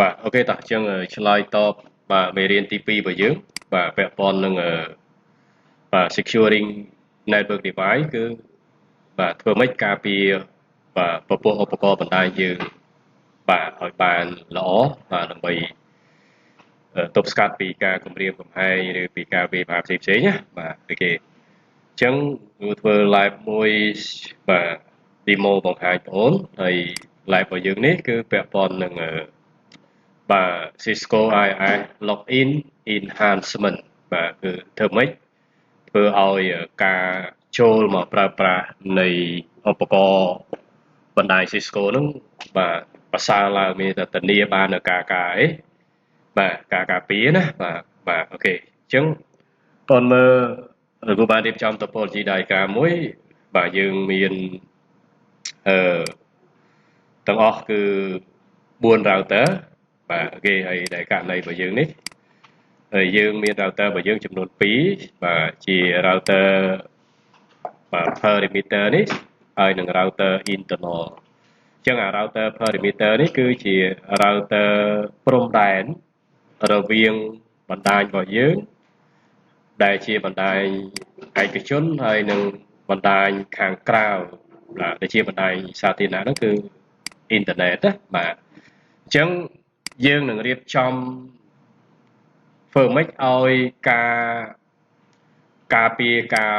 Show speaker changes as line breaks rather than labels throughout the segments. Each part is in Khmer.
បាទ OK តោះអញ្ចឹងឆ្លើយតបបាទមេរៀនទី2របស់យើងបាទពាក់ព័ន្ធនឹងបាទ securing network device គឺបាទធ្វើម៉េចការពារបាទពពួកឧបករណ៍បណ្ដាញយើងបាទឲ្យបានល្អបាទដើម្បីទប់ស្កាត់ពីការគំរាមកំហែងឬពីការវាយប្រហារផ្សេងៗណាបាទ OK អញ្ចឹងគឺធ្វើ live មួយបាទ demo បង្ហាញបងអូនហើយ live របស់យើងនេះគឺពាក់ព័ន្ធនឹងបាទ Cisco IOS Login Enhancement បាទគឺធ្វើម៉េចធ្វើឲ្យការចូលមកប្រើប្រាស់នៃឧបករណ៍បណ្ដាញ Cisco ហ្នឹងបាទប្រសើរឡើងមានតែធានាបាននៅការការអីបាទការការពារណាបាទបាទ OK អញ្ចឹងបងមើលលោកបានរៀបចំ topology diagram មួយបាទយើងមានអឺទាំងអស់គឺ4 router បាទ OK ហើយដែលករណីរបស់យើងនេះហើយយើងមាន router របស់យើងចំនួន2បាទជា router បាទ perimeter នេះហើយនិង router internal អញ្ចឹងអា router perimeter នេះគឺជា router ព្រំដែនរវាងបណ្ដាញរបស់យើងដែលជាបណ្ដាញឯកជនហើយនិងបណ្ដាញខាងក្រៅបាទដែលជាបណ្ដាញសាធារណៈហ្នឹងគឺអ៊ីនធឺណិតណាបាទអញ្ចឹងយើងនឹងរៀបចំធ្វើម៉េចឲ្យការការពារការ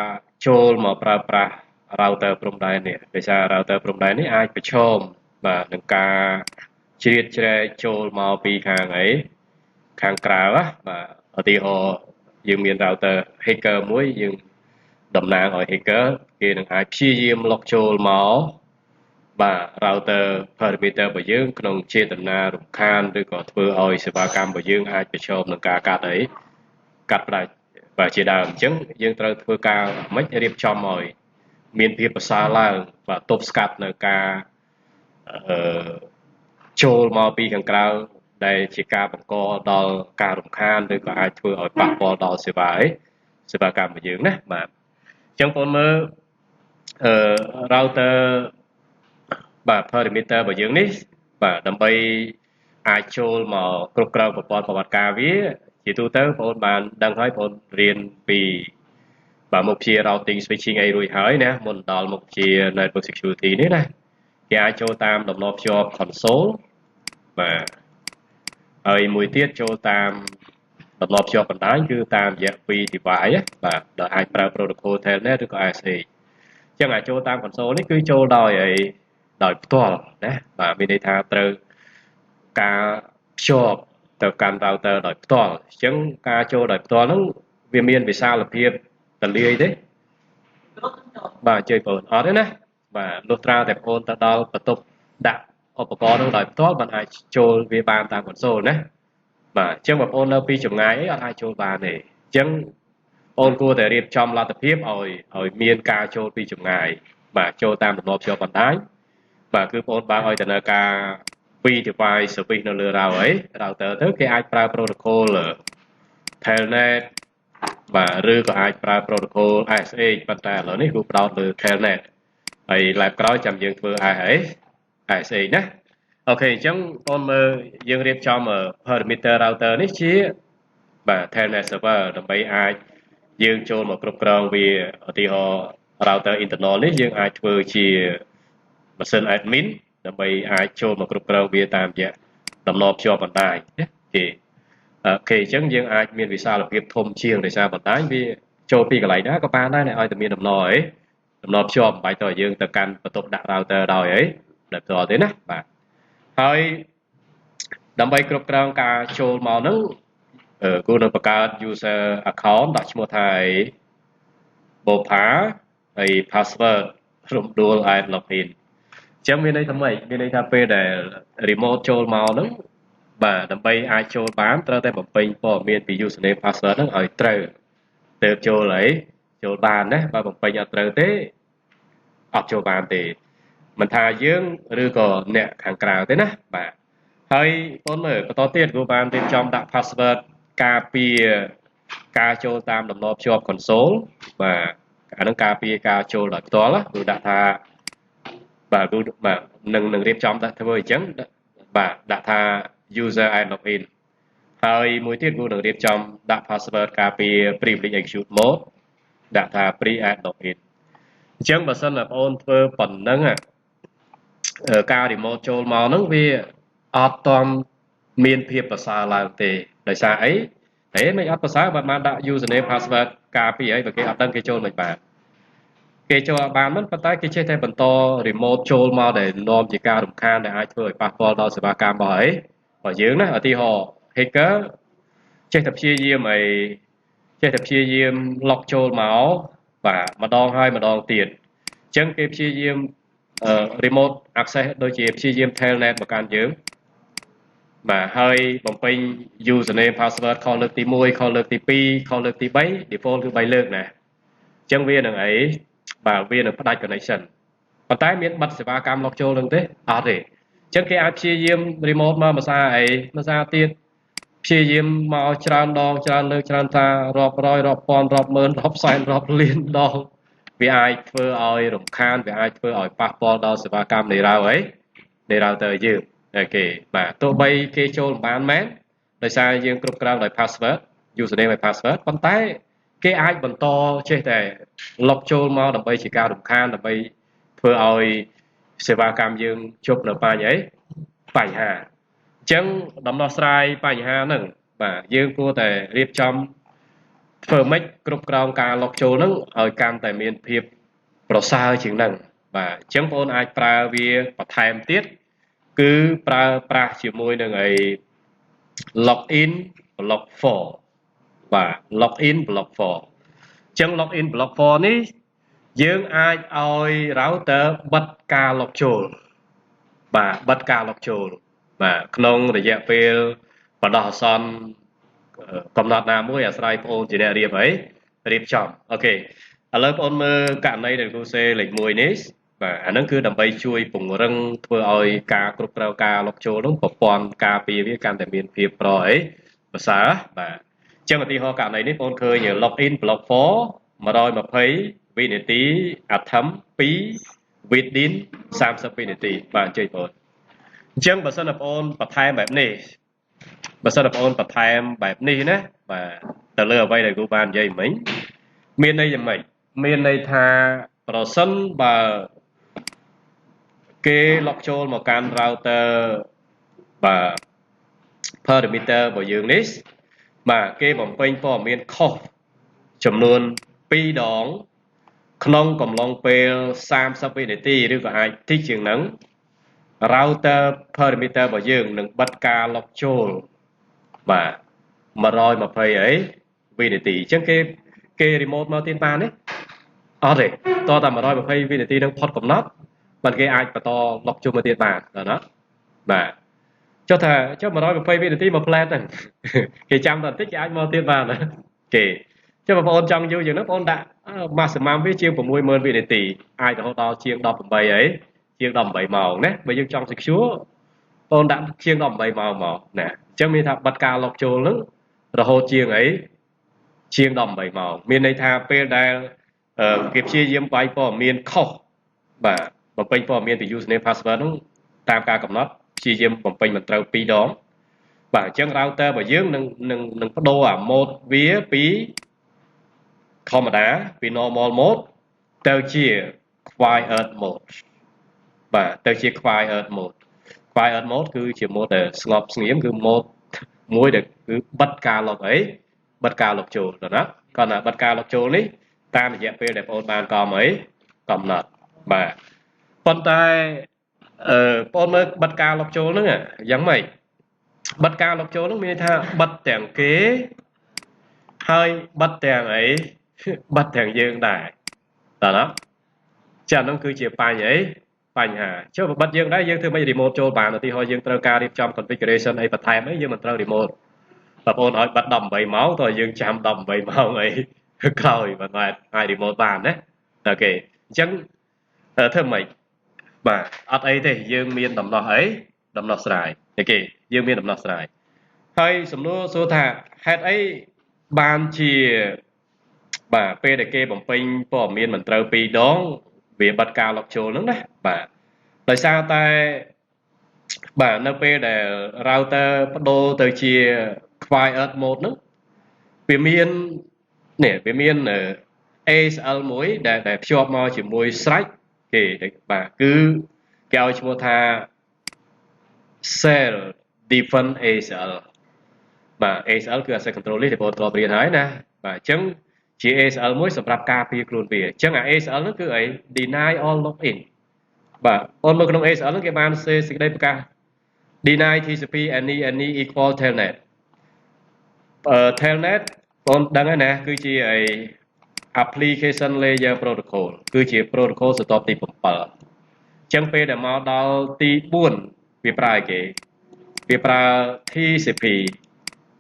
ចូលមកប្រើប្រាស់ router ព្រំដែននេះដោយសារ router ព្រំដែននេះអាចប្រឈមបាទនឹងការជ្រៀតជ្រែកចូលមកពីខាងអីខាងក្រៅណាបាទឧទាហរណ៍យើងមាន router hacker មួយយើងតំណាងឲ្យ hacker គេនឹងអាចព្យាយាម log ចូលមក បាទ router perimeter របស់យើងក្នុងចេតនារំខានឬក៏ធ្វើឲ្យសេវាកម្មរបស់យើងអាចប្រឈមនឹងការកាត់អីកាត់ផ្ដាច់បាទជាដើមអញ្ចឹងយើងត្រូវធ្វើការមិនរៀបចំឲ្យមានភាពប្រសើរឡើងបាទទប់ស្កាត់នៅការអឺចូលមកពីខាងក្រៅដែលជាការបង្កដល់ការរំខានឬក៏អាចធ្វើឲ្យប៉ះពាល់ដល់សេវាអីសេវាកម្មរបស់យើងណាបាទអញ្ចឹងបងមើលអឺ router បាទ perimeter របស់យើងនេះបាទដើម្បីអាចចូលមកគ្រប់គ្រងប្រព័ន្ធប្រវត្តិការវាជាទូទៅបងបានដឹងហើយបងរៀនពីបាទមុខជា routing switching អីរួចហើយណាមុនដល់មុខជា network security នេះណាគេអាចចូលតាមតំណភ្ជាប់ console បាទហើយមួយទៀតចូលតាមតំណភ្ជាប់បណ្ដាញគឺតាមរយៈ vTPI បាទដែលអាចប្រើ protocol Telnet ឬក៏ SSH អញ្ចឹងអាចចូលតាម console នេះគឺចូលដោយអីដោយផ្ទាល់ណាបាទមានន័យថាត្រូវការភ្ជាប់ទៅកាន់ router ដោយផ្ទាល់អញ្ចឹងការចូលដោយផ្ទាល់ហ្នឹងវាមានវិសាលភាពតលាយទេបាទជ័យបងអត់ទេណាបាទលុះត្រាតែបងទៅដល់បន្ទប់ដាក់ឧបករណ៍នោះដោយផ្ទាល់បានអាចចូលវាបានតាម console ណាបាទអញ្ចឹងបងប្អូននៅពីចម្ងាយអីអត់អាចចូលបានទេអញ្ចឹងបងគួរតែរៀបចំលទ្ធភាពឲ្យឲ្យមានការចូលពីចម្ងាយបាទចូលតាមតំណភ្ជាប់បណ្ដាញបាទគឺបងបើកឲ្យដំណើរការ vTPI service នៅលើ router ទៅគេអាចប្រើ protocol Telnet បាទឬក៏អាចប្រើ protocol SSH ប៉ុន្តែឥឡូវនេះគឺផ្ដោតលើ Telnet ហើយ lab ក្រោយចាំយើងធ្វើ SSH SSH ណា OK អញ្ចឹងបងមើលយើងរៀបចំ perimeter router នេះជាបាទ Telnet server ដើម្បីអាចយើងចូលមកគ្រប់គ្រងវាឧទាហរណ៍ router internal នេះយើងអាចធ្វើជា ម៉ាស៊ីន admin ដើម្បីអាចចូលមកគ្រប់គ្រងវាតាមរយៈតំណភ្ជាប់បណ្ដាញណាគេ OK អញ្ចឹងយើងអាចមានវិសាលភាពធំជាងដោយសារបណ្ដាញវាចូលពីកន្លែងណាក៏បានដែរឲ្យតែមានតំណអីតំណភ្ជាប់មិនបាច់តយើងទៅកាន់បន្ទប់ដាក់ router ដោយអីដោយផ្ទាល់ទេណាបាទហើយដើម្បីគ្រប់គ្រងការចូលមកហ្នឹងគួរនឹងបង្កើត user account ដាក់ឈ្មោះថាអី Bopa ហើយ password រំដួល @login អញ្ចឹងមានន័យថាម៉េចមានន័យថាពេលដែល remote ចូលមកហ្នឹងបាទដើម្បីអាចចូលបានត្រូវតែបំពេញព័ត៌មានពី username password ហ្នឹងឲ្យត្រូវទើបចូលអីចូលបានណាបើបំពេញអត់ត្រូវទេអត់ចូលបានទេមិនថាយើងឬក៏អ្នកខាងក្រៅទេណាបាទហើយបងមើលបន្តទៀតគ្រូបានរៀបចំដាក់ password ការពារការចូលតាមតំណភ្ជាប់ console បាទអានឹងការពារការចូលដោយផ្ទាល់គ្រូដាក់ថាបាទគ្រូបាទនឹងនឹងរៀបចំដាក់ធ្វើអញ្ចឹងបាទដាក់ថា user and login ហើយមួយទៀតគ្រូនឹងរៀបចំដាក់ password ការពារ privilege execute mode ដាក់ថា pre add login។ អញ្ចឹងបើសិនណាបងអូនធ្វើប៉ុណ្ណឹងការ remote ចូលមកហ្នឹងវាអត់តំមានភាពប្រសើរឡើងទេដោយសារអីហេមិនអត់ប្រសើរបើបានដាក់ username password ការពារអីបើគេអត់ដឹងគេចូលមិនបានគេចូលអត់បានមិនប៉ុន្តែគេចេះតែបន្ត remote ចូលមកដែលនាំជាការរំខានដែលអាចធ្វើឲ្យប៉ះពាល់ដល់សេវាកម្មរបស់អីរបស់យើងណា។ឧទាហរណ៍ hacker ចេះតែព្យាយាមអីចេះតែព្យាយាម log ចូលមកបាទម្ដងហើយម្ដងទៀតអញ្ចឹងគេព្យាយាម remote access ដូចជាព្យាយាម telnet មកកាន់យើងបាទហើយបំពេញ username password ខុសលើកទី1ខុសលើកទី2ខុសលើកទី3 default គឺ3លើកណាអញ្ចឹងវានឹងអីបាទវានឹងផ្ដាច់ connection ប៉ុន្តែមានបិទសេវាកម្ម log ចូលនឹងទេអត់ទេអញ្ចឹងគេអាចព្យាយាម remote មកភាសាអីភាសាទៀតព្យាយាមមកច្រើនដងច្រើនលើកច្រើនថារាប់រយរាប់ពាន់រាប់ម៉ឺនរាប់សែនរាប់លានដងវាអាចធ្វើឲ្យរំខានវាអាចធ្វើឲ្យប៉ះពាល់ដល់សេវាកម្មនៃរ៉ាវអីនៃ router យើង។ OK បាទទោះបីគេចូលមិនបានមែនដោយសារយើងគ្រប់គ្រងដោយ password username ហើយ password ប៉ុន្តែគេអាចបន្តចេះតែ log ចូលមកដើម្បីជាការរំខានដើម្បីធ្វើឲ្យសេវាកម្មយើងជប់នៅបញ្ហាបញ្ហាអញ្ចឹងដំណោះស្រាយបញ្ហាហ្នឹងបាទយើងគួរតែរៀបចំធ្វើម៉េចគ្រប់គ្រងការ log ចូលហ្នឹងឲ្យកាន់តែមានភាពប្រសើរជាងហ្នឹងបាទអញ្ចឹងបងប្អូនអាចប្រើវាបន្ថែមទៀតគឺប្រើប្រាស់ជាមួយនឹងអី login block 4បាទ login block 4អញ្ចឹង login block 4នេះយើងអាចឲ្យ router បិទការ log ចូលបាទបិទការ log ចូលបាទក្នុងរយៈពេលបណ្ដោះអាសន្នកំណត់ណាមួយអាស្រ័យបងអូនជាអ្នករៀបអីរៀបចំ។ OK ឥឡូវបងអូនមើលករណីដែលគ្រូសេលេខ1នេះបាទអាហ្នឹងគឺដើម្បីជួយពង្រឹងធ្វើឲ្យការគ្រប់គ្រងការ log ចូលនោះប្រព័ន្ធការពារវាកាន់តែមានភាពប្រអីប្រសើរបាទអញ្ចឹងឧទាហរណ៍ករណីនេះបងអូនឃើញ login block 4 120វិនាទី attempt 2 within 30វិនាទីបាទអញ្ជើញបងអូនអញ្ចឹងបើសិនណាបងអូនបន្ថែមបែបនេះបើសិនណាបងអូនបន្ថែមបែបនេះណាបាទទៅលើអ្វីដែលគ្រូបាននិយាយមិញមានន័យយ៉ាងម៉េចមានន័យថាប្រសិនបើគេ log ចូលមកកាន់ router បាទ perimeter របស់យើងនេះបាទគេបំពេញព័ត៌មានខុសចំនួន2ដងក្នុងកំឡុងពេល30វិនាទីឬក៏អាចតិចជាងហ្នឹង router perimeter របស់យើងនឹងបិទការ log ចូលបាទ120អីវិនាទីអញ្ចឹងគេគេ remote មកទៀតបានទេអត់ទេតតែ120វិនាទីនឹងផុតកំណត់បានគេអាចបន្ត log ចូលមកទៀតបានណាបាទចុះថាចុះ120វិនាទីមកផ្លែតហ្នឹងគេចាំតែបន្តិចគេអាចមកទៀតបានណាគេចុះបងប្អូនចង់យូរជាងហ្នឹងបងប្អូនដាក់ maximum វាជាង60000វិនាទីអាចរហូតដល់ជាង18អីជាង18ម៉ោងណាបើយើងចង់ secure បងដាក់ជាង18ម៉ោងមកណាអញ្ចឹងមានថាបិទការ log ចូលហ្នឹងរហូតជាងអីជាង18ម៉ោងមានន័យថាពេលដែលគេព្យាយាមវាយព័ត៌មានខុសបាទបំពេញព័ត៌មានពី username password ហ្នឹងតាមការកំណត់ព្យាយាមបំពេញមិនត្រូវ2ដងបាទអញ្ចឹង router របស់យើងនឹងនឹងនឹងបដូរអា mode វាពីធម្មតាពី normal mode ទៅជា quiet mode បាទទៅជា quiet mode។ Quiet mode គឺជា mode ដែលស្ងប់ស្ងៀមគឺ mode មួយដែលគឺបិទការ log អីបិទការ log ចូលដល់ណាគាត់ណាបិទការ log ចូលនេះតាមរយៈពេលដែលបងប្អូនបានកំអីកំណត់បាទប៉ុន្តែអឺបងមើលបិទការ log ចូលហ្នឹងយ៉ាងម៉េចបិទការ log ចូលហ្នឹងមានន័យថាបិទទាំងគេហើយបិទទាំងអីបិទទាំងយើងដែរតើណាចាហ្នឹងគឺជាបញ្ហាអីបញ្ហាចុះបើបិទយើងដែរយើងធ្វើម៉េច remote ចូលបានឧទាហរណ៍យើងត្រូវការរៀបចំ configuration អីបន្ថែមអីយើងមិនត្រូវ remote បងប្អូនឲ្យបិទ18ម៉ោងតើយើងចាំ18ម៉ោងអីក្រោយបាទអាច remote បានណាOK អញ្ចឹងធ្វើម៉េចបាទអត់អីទេយើងមានដំណោះអីដំណោះស្រាយ OK យើងមានដំណោះស្រាយហើយសំណួរសួរថាហេតុអីបានជាបាទពេលដែលគេបំពេញព័ត៌មានមិនត្រូវពីរដងវាបិទការ log ចូលហ្នឹងណាបាទដោយសារតែ បាទនៅពេលដែល router ប្ដូរទៅជា quiet mode ហ្នឹងវាមាននេះវាមាន ACL មួយដែលភ្ជាប់មកជាមួយស្រេចគេបាទគឺគេឲ្យឈ្មោះថា self defense ACL បាទ ACL គឺ access control list ដែលបងធ្លាប់រៀនហើយណាបាទអញ្ចឹងជា ACL មួយសម្រាប់ការពារខ្លួនវាអញ្ចឹងអា ACL ហ្នឹងគឺអី deny all login បាទអូនមើលក្នុង ACL ហ្នឹងគេបានសេសេចក្តីប្រកាស deny TCP any any equal telnet អឺ telnet បងដឹងហើយណាគឺជាអី application layer protocol គឺជា protocol ស្រទាប់ទី7អញ្ចឹងពេលដែលមកដល់ទី4វាប្រើអីគេវាប្រើ TCP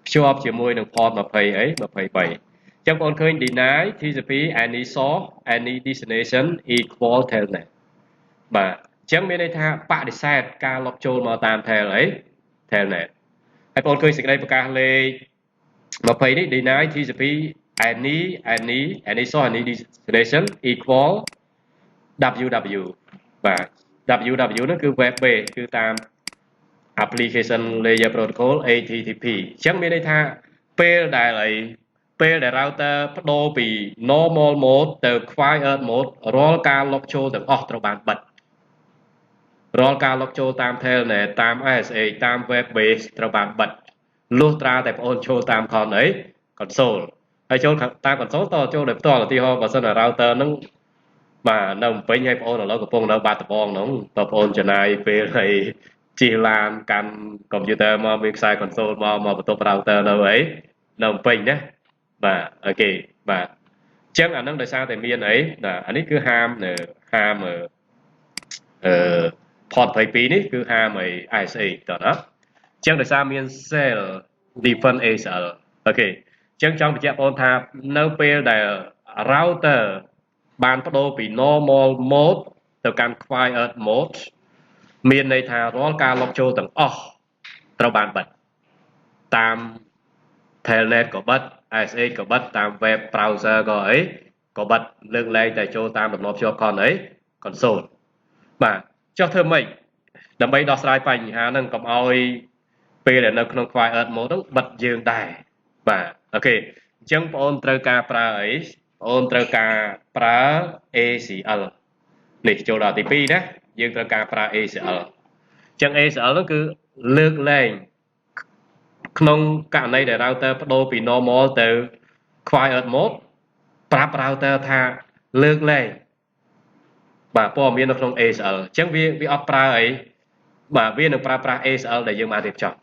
ភ្ជាប់ជាមួយនឹង port 20អី23អញ្ចឹងបងឃើញ deny TCP any source any destination equal telnet បាទអញ្ចឹងមានន័យថាបដិសេធការ log ចូលមកតាម tel អី telnet ហើយបងឃើញសេចក្តីប្រកាសលេខ20នេះ deny TCP any any any source any destination equal www បាទ www ហ្នឹងគឺ web base គឺតាម application layer protocol HTTP អញ្ចឹងមានន័យថាពេលដែលអីពេលដែល router ប្ដូរពី normal mode ទៅ quiet mode រាល់ការ log ចូលទាំងអស់ត្រូវបានបិទរាល់ការ log ចូលតាម Telnet តាម SSH តាម web base ត្រូវបានបិទលុះត្រាតែបងអូនចូលតាម con អី console ហើយចូលតាម console តចូលដោយផ្ទាល់ឧទាហរណ៍បើសិនជា router ហ្នឹងបាទនៅភ្នំពេញហើយបងអូនឥឡូវកំពុងនៅបាត់ដំបងហ្នឹងតើបងអូនចំណាយពេលហើយជិះឡានកាន់កុំព្យូទ័រមកមានខ្សែ console មកមកបន្ទប់ router នៅអីនៅភ្នំពេញណាបាទ OK បាទអញ្ចឹងអានឹងដោយសារតែមានអីបាទអានេះគឺហាមហាមអឺ port 22នេះគឺហាមអី SSH តើណាអញ្ចឹងដោយសារមាន self defense ACL OK អញ្ចឹងចង់បញ្ជាក់បងថានៅពេលដែល router បានប្ដូរពី normal mode ទៅកាន់ quiet mode មានន័យថារាល់ការ log ចូលទាំងអស់ត្រូវបានបិទតាម Telnet ក៏បិទ SSH ក៏បិទតាម web browser ក៏អីក៏បិទលើកលែងតែចូលតាមតំណភ្ជាប់ con អី console បាទចុះធ្វើម៉េចដើម្បីដោះស្រាយបញ្ហាហ្នឹងកុំឲ្យពេលដែលនៅក្នុង quiet mode ហ្នឹងបិទយើងដែរបាទ OK អញ្ចឹងបងអូនត្រូវការប្រើអីបងអូនត្រូវការប្រើ ACL នេះចូលដល់ទី2ណាយើងត្រូវការប្រើ ACL អញ្ចឹង ACL ហ្នឹងគឺលើកលែងក្នុងករណីដែល router ប្ដូរពី normal ទៅ quiet mode ប្រាប់ router ថាលើកលែងបាទព័ត៌មាននៅក្នុង ACL អញ្ចឹងវាវាអត់ប្រើអីបាទវានឹងប្រើប្រាស់ ACL ដែលយើងបានរៀបចំអ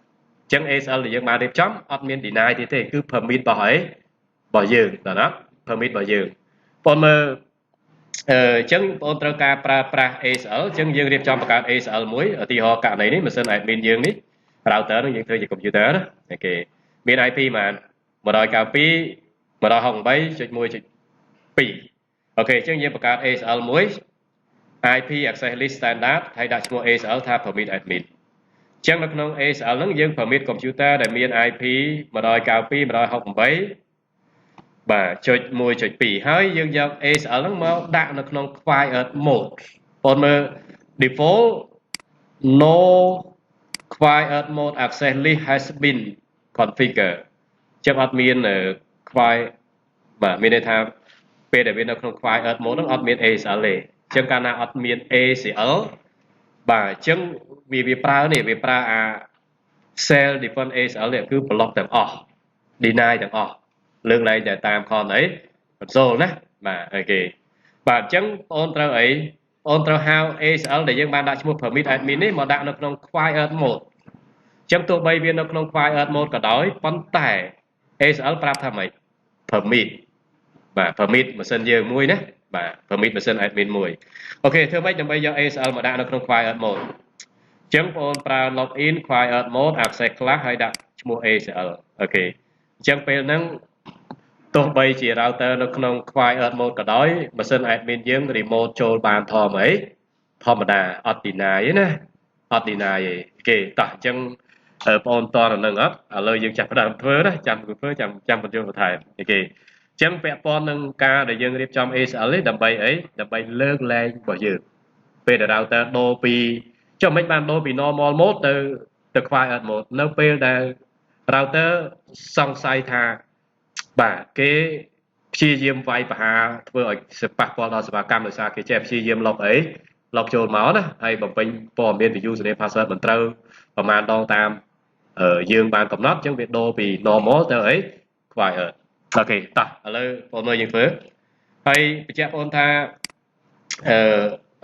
ញ្ចឹង ACL ដែលយើងបានរៀបចំអត់មាន deny ទៀតទេគឺ permit របស់អីរបស់យើងតើណា permit របស់យើងបងមើលអឺអញ្ចឹងបងត្រូវការប្រើប្រាស់ ACL អញ្ចឹងយើងរៀបចំបង្កើត ACL មួយឧទាហរណ៍ករណីនេះម៉ាស៊ីន admin យើងនេះ router នឹងយើងធ្វើជា computer ណា OK មាន IP ប៉ុន្មាន192 168.1.2 OK អញ្ចឹងយើងបង្កើត ACL មួយ IP access list standard ហើយដាក់ឈ្មោះ ACL ថា permit admin អញ្ចឹងនៅក្នុង ACL ហ្នឹងយើង permit computer ដែលមាន IP 192 168បាទចុច1.2ហើយយើងយក ACL ហ្នឹងមកដាក់នៅក្នុង quiet mode បងមើល default no quiet mode access list has been configured ចឹងអត់មាន quiet បាទមានន័យថាពេលដែលវានៅក្នុង quiet mode ហ្នឹងអត់មាន ACL ទេអញ្ចឹងកាលណាអត់មាន ACL បាទអញ្ចឹងវាវាប្រើនេះវាប្រើអា self defense ACL នេះគឺ block ទាំងអស់ deny ទាំងអស់លើកលែងតែតាម con អី console ណាបាទ OK បាទអញ្ចឹងបងអូនត្រូវអីបងអូនត្រូវហៅ ACL ដែលយើងបានដាក់ឈ្មោះ permit admin នេះមកដាក់នៅក្នុង quiet mode អញ្ចឹងទោះបីវានៅក្នុង quiet mode ក៏ដោយប៉ុន្តែ ACL ប្រាប់ថាម៉េច permit បាទ permit ម៉ាស៊ីនយើងមួយណាបាទ permit ម៉ាស៊ីន admin មួយ OK ធ្វើម៉េចដើម្បីយក ACL មកដាក់នៅក្នុង quiet mode អញ្ចឹងបងអូនប្រើ login quiet mode access class ហើយដាក់ឈ្មោះ ACL OK អញ្ចឹងពេលហ្នឹងទោះបីជា router នៅក្នុង quiet mode ក៏ដោយម៉ាស៊ីន admin យើង remote ចូលបានធម្មអីធម្មតាអត់ deny ទេណាអត់ deny ទេគេតោះអញ្ចឹងបងអូនតនៅនឹងអត់ឥឡូវយើងចាប់ផ្ដើមធ្វើណាចាំធ្វើចាំចាំបញ្ចូលបន្ថែម OK អញ្ចឹងពាក់ព័ន្ធនឹងការដែលយើងរៀបចំ ACL នេះដើម្បីអីដើម្បីលើកលែងរបស់យើងពេលដែល router ដូរពី ចុះមិនបានដូរពី normal mode ទៅ quiet mode នៅពេលដែល router សង្ស័យថាបាទគេព្យាយាមវាយប្រហារធ្វើឲ្យប៉ះពាល់ដល់សេវាកម្មដោយសារគេចេះព្យាយាម log អី log ចូលមកណាហើយបំពេញព័ត៌មានពី username password មិនត្រូវប្រហែលដងតាមយើងបានកំណត់អញ្ចឹងវាដូរពី normal ទៅអី quiet។ OK តោះឥឡូវបងមើលយើងធ្វើហើយបញ្ជាក់បងថាអឺ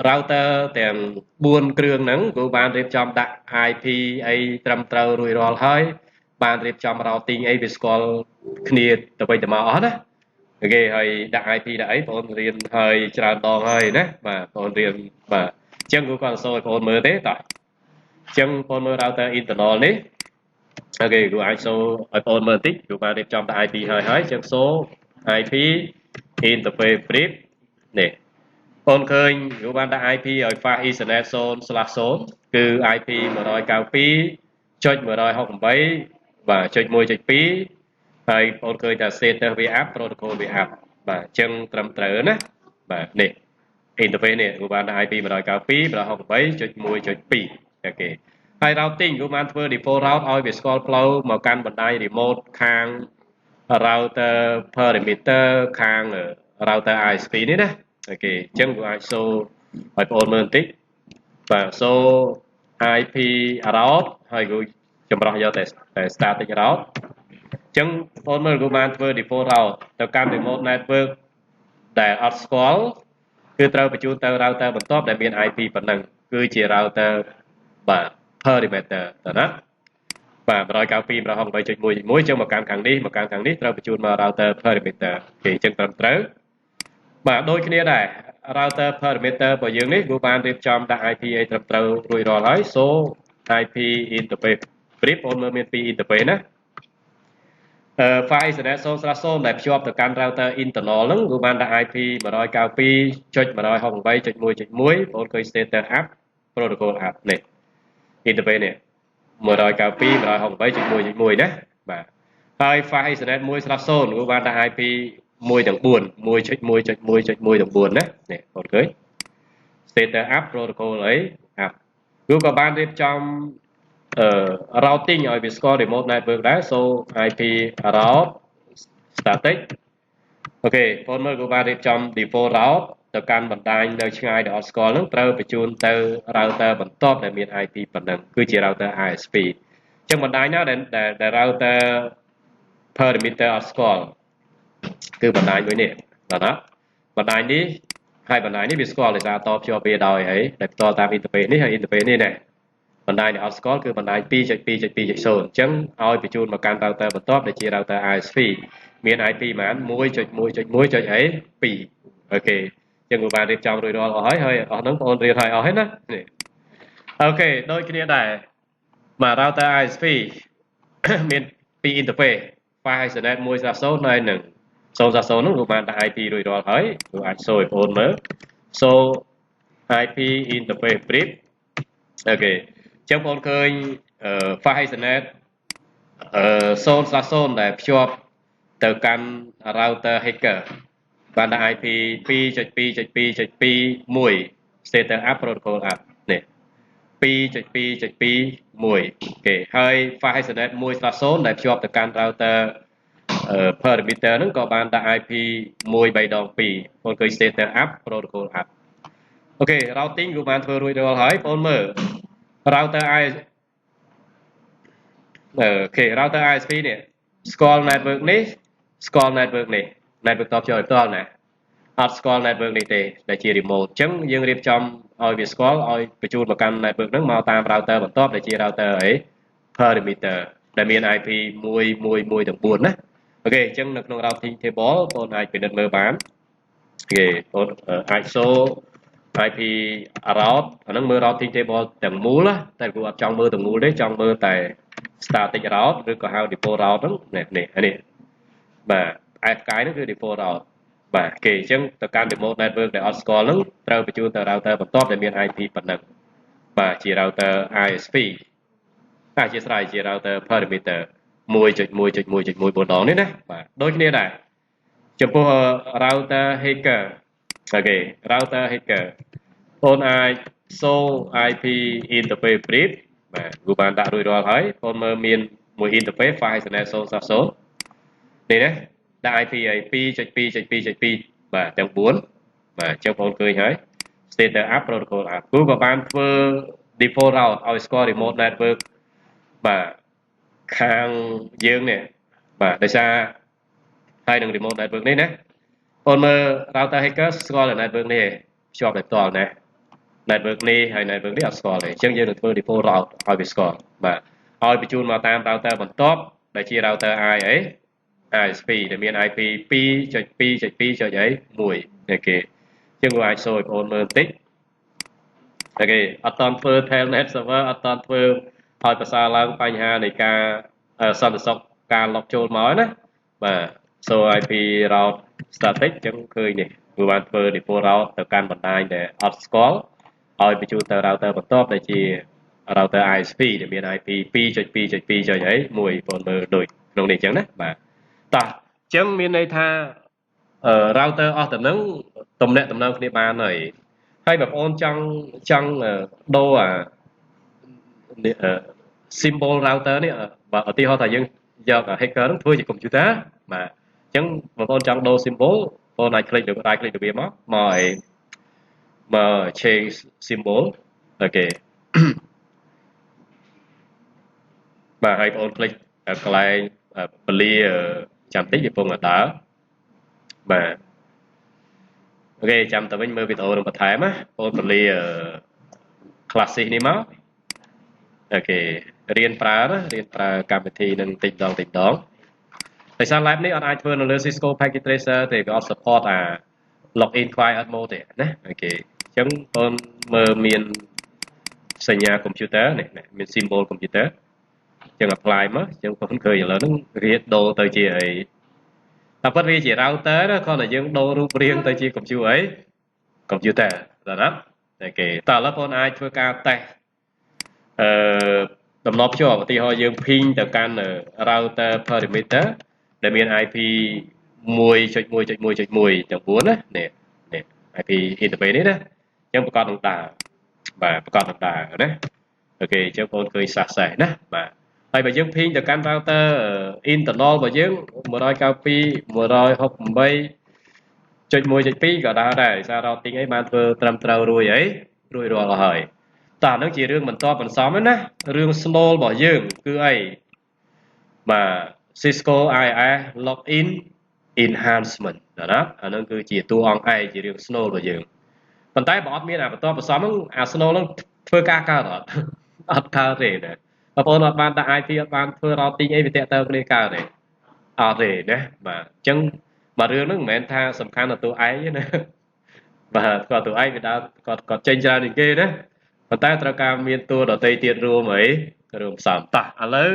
router ទាំង4គ្រឿងហ្នឹងគឺបានរៀបចំដាក់ IP អីត្រឹមត្រូវរួចរាល់ហើយបានរៀបចំ routing អីវាស្គាល់គ្នាទៅវិញទៅមកអស់ណា OK ហើយដាក់ IP ដាក់អីបងរៀនហើយច្រើនដងហើយណាបាទបងរៀនបាទអញ្ចឹងគឺគាត់សូឲ្យបងមើលទេតោះអញ្ចឹងបងមើល router internal នេះ OK គ្រូអាចសូឲ្យបងមើលបន្តិចគ្រូបានរៀបចំដាក់ IP ហើយហើយអញ្ចឹងសូ IP interface brief នេះបងឃើញគ្រូបានដាក់ IP ឲ្យ fast ethernet 0/0គឺ IP 192.168បាទចុច1.2ហើយបងឃើញថា status វា up protocol វា up បាទអញ្ចឹងត្រឹមត្រូវណាបាទនេះ interface នេះគ្រូបានដាក់ IP 192.168.1.2 OK ហើយ routing គ្រូបានធ្វើ default route ឲ្យវាស្គាល់ផ្លូវមកកាន់បណ្ដាញ remote ខាង router perimeter ខាង router ISP នេះណា OK អញ្ចឹងគ្រូអាច show ឲ្យបងប្អូនមើលបន្តិចបាទ show IP route ហើយគ្រូចម្រោះយកតែ static route អញ្ចឹងបងមើលគ្រូបានធ្វើ default route ទៅកាន់ remote network ដែលអត់ស្គាល់គឺត្រូវបញ្ជូនទៅ router បន្ទាប់ដែលមាន IP ប៉ុណ្ណឹងគឺជា router បាទ perimeter តើណាបាទ192.168.1.1ចឹងមកកាន់ខាងនេះមកកាន់ខាងនេះត្រូវបញ្ជូនមក router perimeter គេអញ្ចឹងត្រឹមត្រូវបាទដូចគ្នាដែរ router perimeter របស់យើងនេះគឺបានរៀបចំដាក់ IP អីត្រឹមត្រូវរួចរាល់ហើយ show IP interface brief បងមើលមាន2 interface ណាអឺ fast ethernet 0/0ដែលភ្ជាប់ទៅកាន់ router internal ហ្នឹងគឺបានដាក់ IP 192.168.1.1បងឃើញ status up protocol up នេះ interface នេះ192.168.1.1ណាបាទហើយ fast ethernet 1/0គឺបានដាក់ IP 1ទាំង4 1.1.1.1ទាំង4ណានេះបងឃើញ status up protocol អី up គឺក៏បានរៀបចំអឺ routing ឲ្យវាស្គាល់ remote network ដែរ show IP route static OK បងមើលក៏បានរៀបចំ default route ទៅកាន់បណ្ដាញនៅឆ្ងាយដែលអត់ស្គាល់ហ្នឹងត្រូវបញ្ជូនទៅ router បន្ទាប់ដែលមាន IP ប៉ុណ្ណឹងគឺជា router ISP អញ្ចឹងបណ្ដាញណាដែលដែល router perimeter អត់ស្គាល់គឺបណ្ដាញមួយនេះបាទណាបណ្ដាញនេះហើយបណ្ដាញនេះវាស្គាល់ដោយសារតភ្ជាប់វាដោយអីដែលផ្ទាល់តាម interface នេះហើយ interface នេះណាបណ្ដាញដែលអត់ស្គាល់គឺបណ្ដាញ2.2.2.0អញ្ចឹងឲ្យបញ្ជូនមកកាន់ router បន្ទាប់ដែលជា router ISP មាន IP ប៉ុន្មាន1.1.1.អី2 OK អញ្ចឹងបានរៀបចំរួចរាល់អស់ហើយហើយអស់ហ្នឹងបងប្អូនរៀនហើយអស់ហើយណានេះ OK ដូចគ្នាដែរបាទ router ISP មានពីរ interface fast ethernet 1.0ហើយនឹង0.0ហ្នឹងលោកបានដាក់ IP រួចរាល់ហើយលោកអាច show ឲ្យបងប្អូនមើល show IP interface brief OK អញ្ចឹងបងប្អូនឃើញ fast ethernet 0/0ដែលភ្ជាប់ទៅកាន់ router hacker បានដាក់ IP 2.2.2.2.1 status up protocol up នេះ2.2.2.1គេហើយ fast ethernet 1/0ដែលភ្ជាប់ទៅកាន់ router perimeter ហ្នឹងក៏បានដាក់ IP 1 3ដង2បងឃើញ status up protocol up OK routing គឺបានធ្វើរួចរាល់ហើយបងមើល router I OK router ISP នេះស្គាល់ network នេះស្គាល់ network នេះ network តភ្ជាប់ផ្ទាល់ណាអត់ស្គាល់ network នេះទេដែលជា remote អញ្ចឹងយើងរៀបចំឲ្យវាស្គាល់ឲ្យបញ្ជូនមកកាន់ network ហ្នឹងមកតាម router បន្ទាប់ដែលជា router អី perimeter ដែលមាន IP 1 1 1ទាំង4ណា OK អញ្ចឹងនៅក្នុង routing table បងអាចពិនិត្យមើលបានគេបងអាច show IP route អាហ្នឹងមើល routing table ទាំងមូលតែគ្រូអត់ចង់មើលទាំងមូលទេចង់មើលតែ static route ឬក៏ហៅ default route ហ្នឹងនេះនេះនេះបាទ F ផ្កាយហ្នឹងគឺ default route បាទគេអញ្ចឹងទៅកាន់ remote network ដែលអត់ស្គាល់ហ្នឹងត្រូវបញ្ជូនទៅ router បន្ទាប់ដែលមាន IP ប៉ុណ្ណឹងបាទជា router ISP អធ្យាស្រ័យជា router perimeter 1.1.1.1 4ដងនេះណាបាទដូចគ្នាដែរចំពោះ router hacker OK router hacker បងអាច show IP interface brief បាទគ្រូបានដាក់រួចរាល់ហើយបងមើលមានមួយ interface fast ethernet 0/0នេះណាដាក់ IP ឲ្យ2.2.2.2បាទទាំង4បាទអញ្ចឹងបងឃើញហើយ status up protocol up គ្រូក៏បានធ្វើ default route ឲ្យស្គាល់ remote network បាទខាងយើងនេះបាទដោយសារហើយនឹង remote network នេះណាបងមើល router hacker ស្គាល់ network នេះភ្ជាប់ដោយផ្ទាល់ណា network នេះហើយ network នេះអត់ស្គាល់ទេអញ្ចឹងយើងនឹងធ្វើ default route ឲ្យវាស្គាល់បាទឲ្យបញ្ជូនមកតាម router បន្ទាប់ដែលជា router I អី ISP ដែលមាន IP 2.2.2.1នេះគេអញ្ចឹងវាអាច show ឲ្យបងប្អូនមើលបន្តិច OK អត់តន់ធ្វើ telnet server អត់តន់ធ្វើឲ្យប្រសើរឡើងបញ្ហានៃការសន្តិសុខការ log ចូលមកណាបាទ show IP route static អញ្ចឹងឃើញនេះវាបានធ្វើ default route ទៅកាន់បណ្ដាញដែលអត់ស្គាល់ឲ្យបញ្ជូនទៅ router បន្ទាប់ដែលជា router ISP ដែលមាន IP 2.2.2.1បងមើលដូចក្នុងនេះអញ្ចឹងណាបាទតោះអញ្ចឹងមានន័យថា router អស់ទៅនឹងទំនាក់ទំនងគ្នាបានហើយហើយបងប្អូនចង់ចង់ដូរអា symbol router នេះបើឧទាហរណ៍ថាយើងយក hacker ហ្នឹងធ្វើជា computer បាទអញ្ចឹងបងប្អូនចង់ដូរ symbol បងអាច click លើ right click ទៅវាមកមកឲ្យមក change symbol OK បាទហើយបងប្អូន click កន្លែងពលាចាំតិចវាពងដើរបាទ OK ចាំទៅវិញមើលវីដេអូនឹងបន្ថែមណាបងពលា classic នេះមក OK រៀនប្រើណារៀនប្រើកម្មវិធីនឹងតិចម្ដងតិចម្ដងដោយសារ lab នេះអត់អាចធ្វើនៅលើ Cisco Packet Tracer ទេវាអត់ support អា login quiet mode ទេណា OK អញ្ចឹងបងមើលមានសញ្ញា computer នេះមាន symbol computer អញ្ចឹង apply មកអញ្ចឹងបងឃើញឥឡូវហ្នឹងវាដូរទៅជាអីតែពិតវាជា router ណាគ្រាន់តែយើងដូររូបរាងទៅជា computer អី computer ដល់ណា OK តើឥឡូវបងអាចធ្វើការតេស្តអឺតំណភ្ជាប់ឧទាហរណ៍យើង ping ទៅកាន់ router perimeter ដែលមាន IP 1.1.1.1ទាំង4ណានេះនេះ IP interface នេះណាអញ្ចឹងប្រកាសនឹងដើរបាទប្រកាសនឹងដើរណា OK អញ្ចឹងបងឃើញ success ណាបាទហើយបើយើង ping ទៅកាន់ router internal របស់យើង192.168.1.2ក៏ដើរដែរសារ routing អីបានធ្វើត្រឹមត្រូវរួចអីរួចរាល់អស់ហើយតើហ្នឹងជារឿងបន្តបន្សំណារឿង ស្នូល របស់យើងគឺអីបាទ Cisco IOS login enhancement ណាអាហ្នឹងគឺជាតួអង្គឯកជារឿង ស្នូល របស់យើងប៉ុន្តែបើអត់មានអាបន្តបន្សំហ្នឹងអា ស្នូល ហ្នឹងធ្វើការកើតអត់អត់កើតទេណាបងប្អូនអត់បានដាក់ IP អត់បានធ្វើ routing អីវាតាក់ទងគ្នាកើតទេអត់ទេណាបាទអញ្ចឹងបាទរឿងហ្នឹងមិនមែនថាសំខាន់ដល់តួឯងទេណាបាទគាត់តួឯងវាដើរគាត់គាត់ចេញច្រើនជាងគេណាប៉ុន្តែត្រូវការមានតួដតីទៀតរួមអីរួមផ្សំតោះឥឡូវ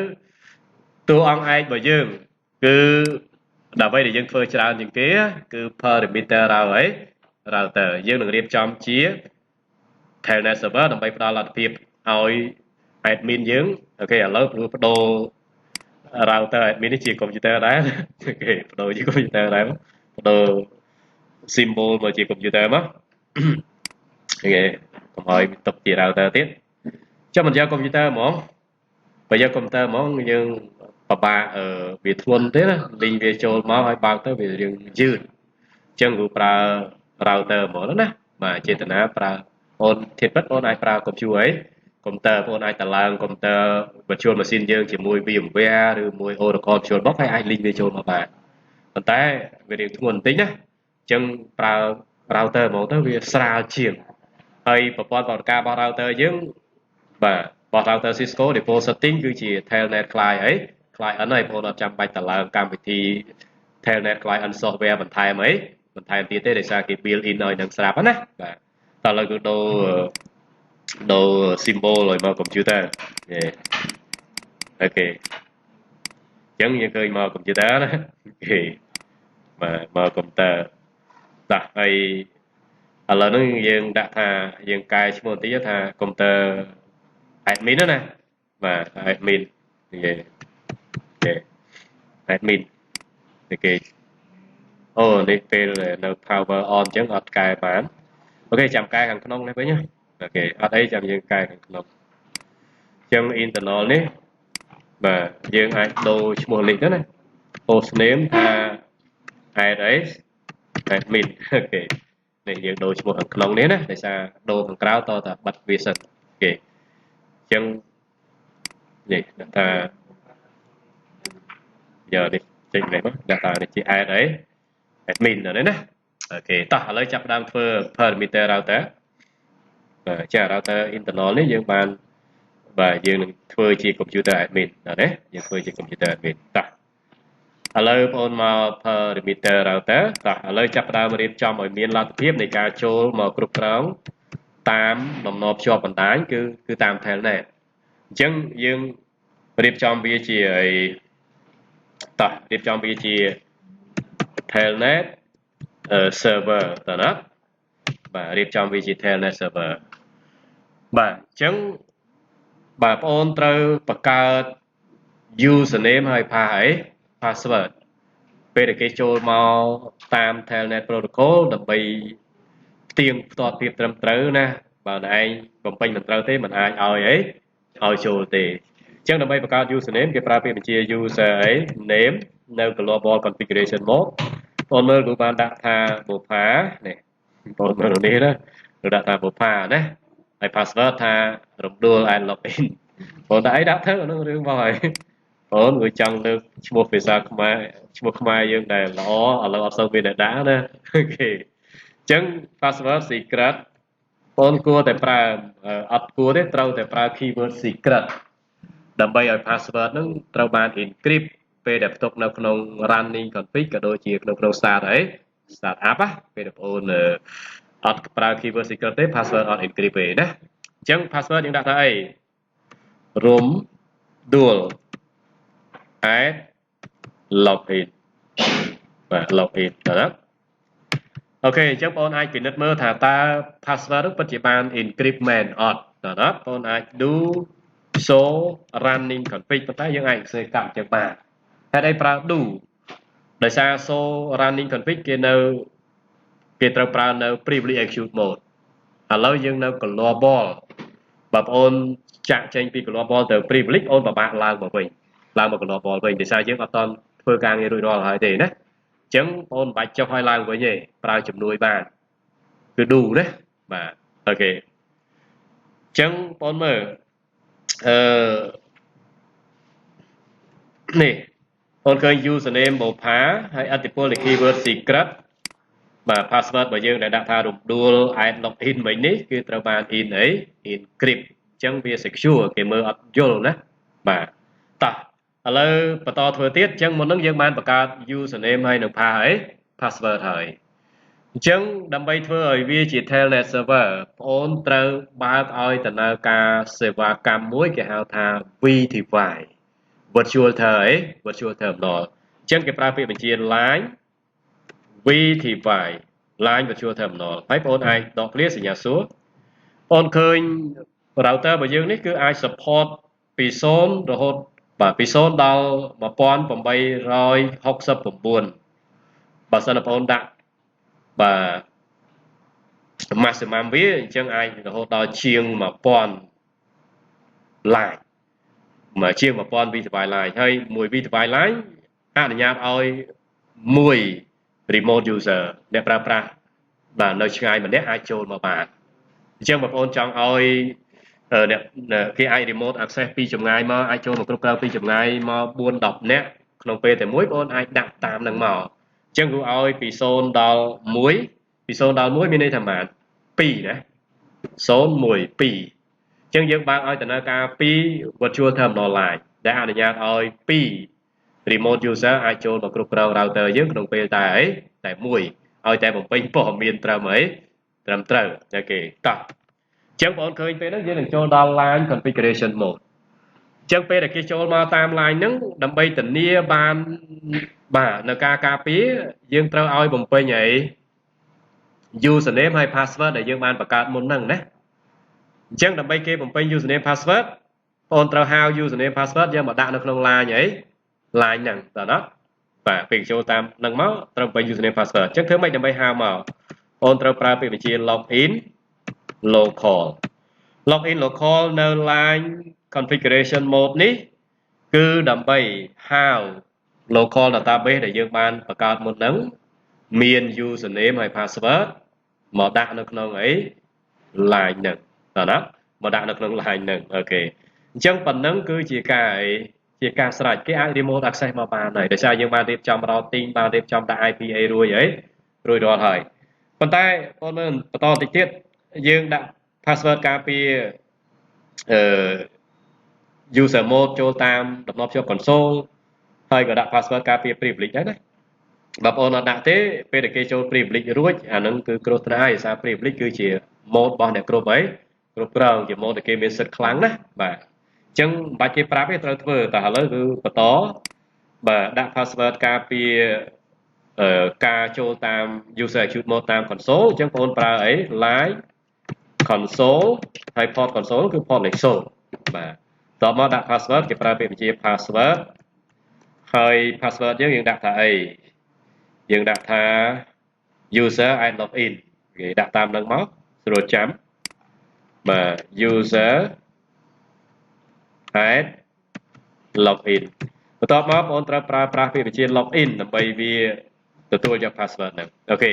តួអង្គឯករបស់យើងគឺដើម្បីដែលយើងធ្វើច្រើនជាងគេគឺ perimeter router អី router យើងនឹងរៀបចំជា telnet server ដើម្បីផ្ដល់លទ្ធភាពឲ្យ admin យើង OK ឥឡូវព្រោះបដូរ router admin នេះជា computer ដែរ OK បដូរជា computer ដែរបដូរ symbol មកជា computer មក OK កុំឲ្យទុកជា router ទៀតចុះមិនយក computer ហ្មងបើយក computer ហ្មងយើងពិបាកអឺវាធ្ងន់ទេណាលីងវាចូលមកហើយបើកទៅវារៀងយឺតអញ្ចឹងគ្រូប្រើ router ហ្មងណាបាទចេតនាប្រើអូនធៀបពិតអូនអាចប្រើ computer អីកុំព្យូទ័របងអាចតឡើងកុំព្យូទ័រ virtual machine យើងជាមួយ VMware ឬមួយ Oracle VirtualBox ហើយអាច link វាចូលមកបានប៉ុន្តែវារៀងធ្ងន់បន្តិចណាអញ្ចឹងប្រើ router ហ្មងទៅវាស្រាលជាងហើយប្រព័ន្ធប្រតិការរបស់ router យើងបាទរបស់ router Cisco default setting គឺជា Telnet client អី client ហើយបងអត់ចាំបាច់តឡើងកម្មវិធី Telnet client software បន្ថែមអីបន្ថែមទៀតទេដោយសារគេ build in ឲ្យនឹងស្រាប់ណាបាទតើឥឡូវគឺដូរដូរ symbol ឲ្យមក computer OK អញ្ចឹងយើងឃើញមក computer ណា OK បាទមក computer ដាក់ហើយឥឡូវហ្នឹងយើងដាក់ថាយើងកែឈ្មោះបន្តិចថា computer admin ណាបាទ admin គេគេ admin គេអូនេះពេលនៅ power on អញ្ចឹងអត់កែបាន OK ចាំកែខាងក្នុងនេះវិញណា OK អត់អីចាំយើងកែខាងក្នុងអញ្ចឹង internal នេះបាទយើងអាចដូរឈ្មោះនេះទៅណា host name ថា address admin OK នេះយើងដូរឈ្មោះខាងក្នុងនេះណាដោយសារដូរខាងក្រៅតតែបិទវាសិន OK អញ្ចឹងនេះដាក់ថាយកនេះចេញនេះមកដាក់ថានេះជា add អី admin នេះណា OK តោះឥឡូវចាប់ផ្ដើមធ្វើ perimeter router បាទចា router internal នេះយើងបានបាទយើងនឹងធ្វើជា computer admin ណាយើងធ្វើជា computer admin តោះឥឡូវបងអូនមក perimeter router តោះឥឡូវចាប់ផ្ដើមរៀបចំឲ្យមានលទ្ធភាពនៃការចូលមកគ្រប់គ្រងតាមដំណភ្ជាប់បណ្ដាញគឺគឺតាម Telnet អញ្ចឹងយើងរៀបចំវាជាអីតោះរៀបចំវាជា Telnet server តើណាបាទរៀបចំវាជា Telnet server បាទអញ្ចឹងបាទបងអូនត្រូវបង្កើត username ហើយ password ពេលដែលគេចូលមកតាម Telnet protocol ដើម្បីផ្ទៀងផ្ទាត់ភាពត្រឹមត្រូវណាបើឯងបំពេញមិនត្រូវទេមិនអាចឲ្យអីឲ្យចូលទេអញ្ចឹងដើម្បីបង្កើត username គេប្រើពាក្យបញ្ជា user អី name នៅ global configuration mode បងមើលគ្រូបានដាក់ថាបុផានេះបងមើលនេះណាគ្រូដាក់ថាបុផាណាហើយ password ថារំដួល and login បងតែអីដាក់ទៅនោះរឿងមកហើយបងវាចង់លើកឈ្មោះភាសាខ្មែរឈ្មោះខ្មែរយើងដែលល្អឥឡូវអត់សូវមានអ្នកដាក់ណា OK អញ្ចឹង password secret បងគួរតែប្រើអត់គួរទេត្រូវតែប្រើ keyword secret ដើម្បីឲ្យ password ហ្នឹងត្រូវបាន encrypt ពេលដែលផ្ទុកនៅក្នុង running config ក៏ដូចជាក្នុងក្នុង start អី start up ណាពេលដែលបងអូនអត់ប្រើ keyword secret ទេ password អត់ encrypt ទេណាអញ្ចឹង password យើងដាក់ថាអីរំដួល at login បាទ login ណា OK អញ្ចឹងបងអាចពិនិត្យមើលថាតើ password នោះពិតជាបាន encrypt មែនអត់ណាបងអាច do show running config ប៉ុន្តែយើងអាចសរសេរកាត់អញ្ចឹងបានហេតុអីប្រើ do ដោយសារ show running config គេនៅគេត្រូវប្រើនៅ privilege execute mode ឥឡូវយើងនៅ global បើបងអូនចាក់ចេញពី global ទៅ privilege អូនពិបាកឡើងមកវិញឡើងមក global វិញដោយសារយើងអត់តន់ធ្វើការងាររួចរាល់ហើយទេណាអញ្ចឹងបងអូនមិនបាច់ចុះឲ្យឡើងវិញទេប្រើជំនួយបានគឺ do ណាបាទ OK អញ្ចឹងបងមើលអឺនេះបងឃើញ username បូផាហើយអតិពលនៃ keyword secret បាទ password របស់យើងដែលដាក់ថារំដួល at login មិញនេះគឺត្រូវបាន in អី encrypt អញ្ចឹងវា secure គេមើលអត់យល់ណាបាទតោះឥឡូវបន្តធ្វើទៀតអញ្ចឹងមុននឹងយើងបានបង្កើត username ហើយនិង pass អី password ហើយអញ្ចឹងដើម្បីធ្វើឲ្យវាជា Telnet server បងអូនត្រូវបើកឲ្យដំណើរការសេវាកម្មមួយគេហៅថា VTY virtual ter អី virtual terminal អញ្ចឹងគេប្រើពាក្យបញ្ជា line VTY line virtual terminal ហើយបងអូនអាចដកឃ្លាសញ្ញាសួរបងអូនឃើញ router របស់យើងនេះគឺអាច support ពី0រហូតបាទពី0ដល់1869បើសិនបងប្អូនដាក់បាទ maximum វាអញ្ចឹងអាចរហូតដល់ជាង1000 line មកជាង1000 VTY line ហើយមួយ VTY line អនុញ្ញាតឲ្យមួយ remote user អ្នកប្រើប្រាស់បាទនៅឆ្ងាយម្នាក់អាចចូលមកបានអញ្ចឹងបងប្អូនចង់ឲ្យអ្នកគេអាច remote access ពីចម្ងាយមកអាចចូលមកគ្រប់គ្រងពីចម្ងាយមក4 10នាក់ក្នុងពេលតែមួយបងប្អូនអាចដាក់តាមនឹងមកអញ្ចឹងគឺឲ្យពី0ដល់1ពី0ដល់1មានន័យថាប៉ុន្មាន2ណា0 1 2អញ្ចឹងយើងបើកឲ្យដំណើរការ2 virtual terminal line ដែលអនុញ្ញាតឲ្យ2 remote user អាចចូលមកគ្រប់គ្រង router យើងក្នុងពេលតែអីតែមួយឲ្យតែបំពេញព័ត៌មានត្រឹមអីត្រឹមត្រូវ OK តោះអញ្ចឹងបងឃើញពេលហ្នឹងយើងនឹងចូលដល់ line configuration mode អញ្ចឹងពេលដែលគេចូលមកតាម line ហ្នឹងដើម្បីធានាបានបាទនៅការការពារយើងត្រូវឲ្យបំពេញអី username ហើយ password ដែលយើងបានបង្កើតមុនហ្នឹងណាអញ្ចឹងដើម្បីគេបំពេញ username password បងត្រូវហៅ username password យកមកដាក់នៅក្នុង line អី line ហ្នឹងតើណាបាទពេលចូលតាមហ្នឹងមកត្រូវបំពេញ username password អញ្ចឹងធ្វើម៉េចដើម្បីហៅមកបងត្រូវប្រើពាក្យបញ្ជា login local Login local នៅ line configuration mode នេះគឺដើម្បីហៅ local database ដែលយើងបានបង្កើតមុនហ្នឹងមាន username ហើយ password មកដាក់នៅក្នុងអី line ហ្នឹងតើណាមកដាក់នៅក្នុង line ហ្នឹង OK អញ្ចឹងប៉ុណ្ណឹងគឺជាការអីជាការស្រេចគេអាច remote access មកបានហើយដោយសារយើងបានរៀបចំ routing បានរៀបចំដាក់ IP រួចអីរួចរាល់ហើយប៉ុន្តែបងមើលបន្តបន្តិចទៀតយើងដាក់ password ការពារអឺ user mode ចូលតាមតំណភ្ជាប់ console ហើយក៏ដាក់ password ការពារ privilege ដែរណាបើបងប្អូនអត់ដាក់ទេពេលដែលគេចូល privilege រួចអាហ្នឹងគឺគ្រោះថ្នាក់ហើយដោយសារ privilege គឺជា mode របស់អ្នកគ្រប់អីគ្រប់គ្រងជា mode ដែលគេមានសិទ្ធិខ្លាំងណាបាទអញ្ចឹងមិនបាច់គេប្រាប់ទេត្រូវធ្វើតែឥឡូវគឺបន្តបាទដាក់ password ការពារអឺការចូលតាម user execute mode តាម console អញ្ចឹងបងប្អូនប្រើអី line console ហើយ port console គឺ port លេខ0បាទតមកដាក់ password គេប្រើពាក្យបញ្ជា password ហើយ password យើងយើងដាក់ថាអីយើងដាក់ថា user at login គេដាក់តាមនឹងមកស្រួលចាំបាទ user at login បន្ទាប់មកបងត្រូវប្រើប្រាស់ពាក្យបញ្ជា login ដើម្បីវាទទួលយក password ហ្នឹង OK អ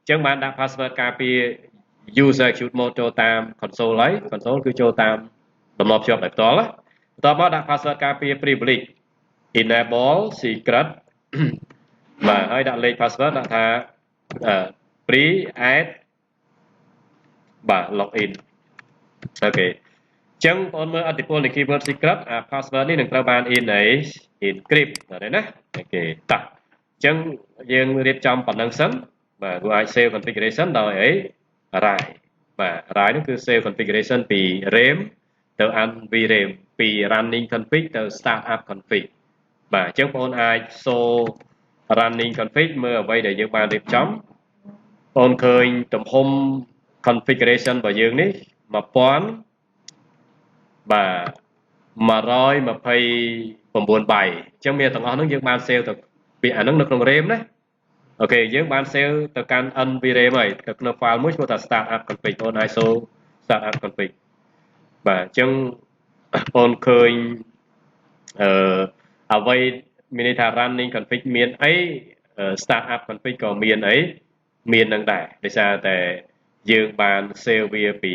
ញ្ចឹងបានដាក់ password ការពារ user execute mode ចូលតាម console ហើយ console គឺចូលតាមតំណភ្ជាប់ដោយផ្ទាល់បន្ទាប់មកដាក់ password ការពារ privilege enable secret បាទហើយដាក់លេខ password ដាក់ថា pre at បាទ login OK អញ្ចឹងបងមើលអតិពលនៃ keyword secret អា password នេះនឹងត្រូវបាន in អី encrypt បាទណា OK តោះអញ្ចឹងយើងរៀបចំប៉ុណ្ណឹងសិនបាទគួរអាច save configuration ដោយអី write បាទ write នោះគឺ save configuration ពី RAM ទៅ NVRAM ពី running config ទៅ startup config បាទអញ្ចឹងបងអាច show running config មើលអ្វីដែលយើងបានរៀបចំបងឃើញទំហំ configuration របស់យើងនេះ1000បាទ129 byte អញ្ចឹងមានទាំងអស់ហ្នឹងយើងបាន save ទៅពីអាហ្នឹងនៅក្នុង RAM ណា OK យើងបាន save ទៅកាន់ NVRAM ហើយទៅក្នុង file មួយឈ្មោះថា startup config បងអាច show startup config បាទអញ្ចឹងបងឃើញអឺអ្វីមានន័យថា running config មានអី startup config ក៏មានអីមាននឹងដែរដោយសារតែយើងបាន save វាពី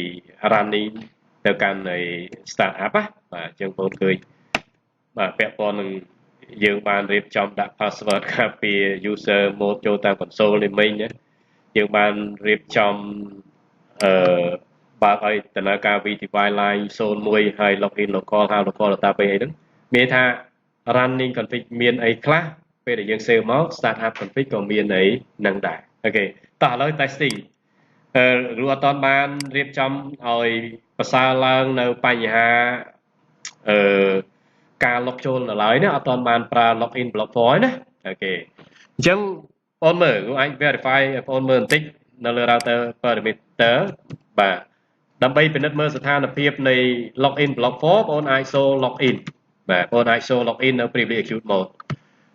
running ទៅកាន់នៃ startup ណាបាទអញ្ចឹងបងឃើញបាទពាក់ព័ន្ធនឹងយើងបានរៀបចំដាក់ password ការពារ user mode ចូលតាម console នេះមិញណាយើងបានរៀបចំអឺបើកឲ្យដំណើរការ VTY line 01ហើយ login local ហៅ local database អីហ្នឹងមានថា running config មានអីខ្លះពេលដែលយើង save មក startup config ក៏មានអីនឹងដែរ OK តោះឥឡូវ testing អឺគ្រូអត់តបានរៀបចំឲ្យប្រសើរឡើងនៅបញ្ហាអឺការ log ចូលនៅឡើយណាអត់តបានប្រើ login block for ណា OK អញ្ចឹងបងមើលគ្រូអាច verify បងមើលបន្តិចនៅលើ router perimeter បាទដើម្បីពិនិត្យមើលស្ថានភាពនៃ login block 4បងអាច show login បាទបងអាច show login នៅ privilege execute mode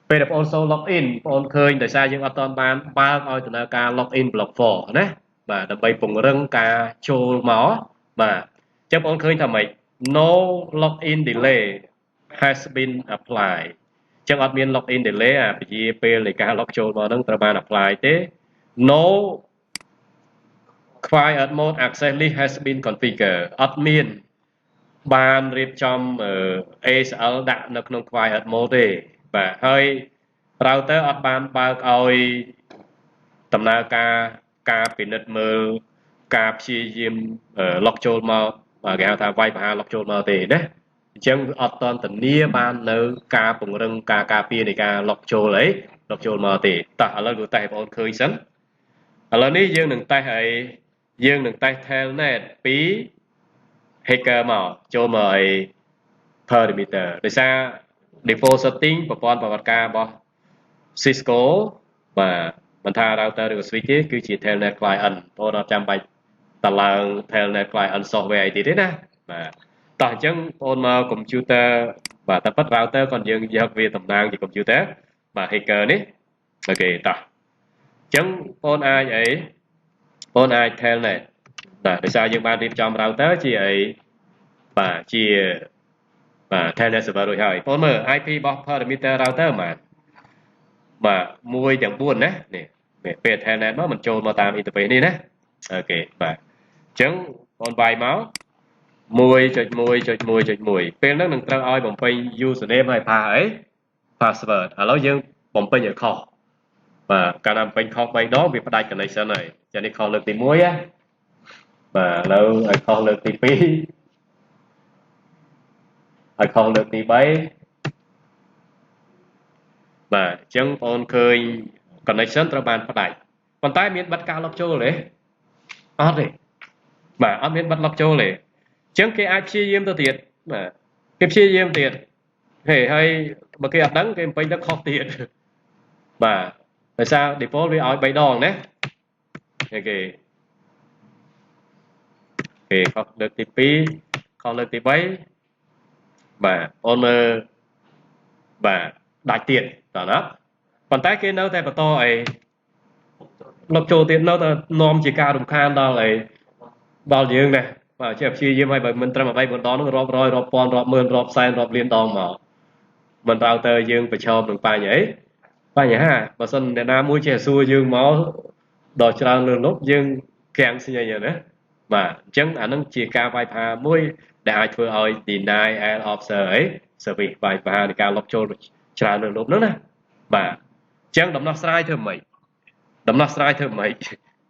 ពេលដែលបង show login បងឃើញដោយសារយើងអត់ទាន់បានបើកឲ្យដំណើរការ login block 4ណាបាទដើម្បីពង្រឹងការចូលមកបាទអញ្ចឹងបងឃើញថាម៉េច no login delay has been applied ចឹងអត់មាន login delay អាពជាពេលនៃការ log ចូលមកហ្នឹងត្រូវបាន apply ទេ no quiet mode access list has been configured អត់មានបានរៀបចំ ACL ដាក់នៅក្នុង quiet mode ទេបាទហើយ router អត់បានបើកឲ្យដំណើរការការពិនិត្យមើលការព្យាយាម log ចូលមកបាទគេហៅថាវាយប្រហារ log ចូលមកទេណាអញ្ចឹងអត់តន់ធានាបាននៅការពង្រឹងការការពារនៃការ log ចូលអី log ចូលមកទេតោះឥឡូវគ្រូតេស្តបងប្អូនឃើញសិនឥឡូវនេះយើងនឹងតេស្តអីយើងនឹងតេស្ត telnet ពី hacker មកចូលមកអី perimeter ដោយសារ default setting ប្រព័ន្ធប្រតិបត្តិការរបស់ Cisco បាទមិនថា router ឬក៏ switch ទេគឺជា telnet client បងអត់ចាំបាច់តឡើង telnet client software អីទៀតទេណាបាទតោះអញ្ចឹងបងមក computer បាទតែពិត router គាត់យើងយកវាតំណាងជា computer បាទ hacker នេះ OK តោះអញ្ចឹងបងអាចអីបងអាច telnet បាទដោយសារយើងបានរៀបចំ router ជាអី បាទជាបាទ Telnet server រួចហើយបងមើល IP របស់ perimeter router បាទបាទ1ទាំង4ណានេះពេល Telnet មកมันចូលមកតាម interface នេះណាOK បាទអញ្ចឹងបងវាយមក1.1.1.1ពេលហ្នឹងនឹងត្រូវឲ្យបំពេញ username ហើយ pass អី password ឥឡូវយើងបំពេញឲ្យខុសបាទកាលណាបំពេញខុស3ដងវាផ្ដាច់ connection ហើយចានេះខុសលើកទី1ណាបាទឥឡូវឲ្យខុសលើកទី2ឲ្យខុសលើកទី3បាទអញ្ចឹងបងអូនឃើញ connection ត្រូវបានផ្ដាច់ប៉ុន្តែមានបិទការ log ចូលទេអត់ទេបាទអត់មានបិទ log ចូលទេអញ្ចឹងគេអាចព្យាយាមទៅទៀតបាទគេព្យាយាមទៀតហេហើយបើគេអត់ដឹងគេបំពេញទៅខុសទៀតបាទដោយសារ default វាឲ្យ3ដងណាគេគេខុសលើកទី2ខុសលើកទី3បាទអូនមើលបាទដាច់ទៀតតើណាប៉ុន្តែគេនៅតែបន្តអី log ចូលទៀតនៅតែនាំជាការរំខានដល់អីដល់យើងដែរបាទជាព្យាយាមឲ្យបើមិនត្រឹមតែ3 4ដងហ្នឹងរាប់រយរាប់ពាន់រាប់ម៉ឺនរាប់សែនរាប់លានដងមកមិនត្រូវទៅយើងប្រឈមនឹងបញ្ហាអីបញ្ហាបើសិនអ្នកណាមួយចេះសួរយើងមកដល់ច្រើនលើសលប់យើងកាំងស្ញែណាបាទអញ្ចឹងអានឹងជាការវាយប្រហារមួយដែលអាចធ្វើឲ្យ deny of service service វាយប្រហារនៃការ log ចូលច្រើនលើសលប់ហ្នឹងណាបាទអញ្ចឹងដំណោះស្រាយធ្វើម៉េចដំណោះស្រាយធ្វើម៉េច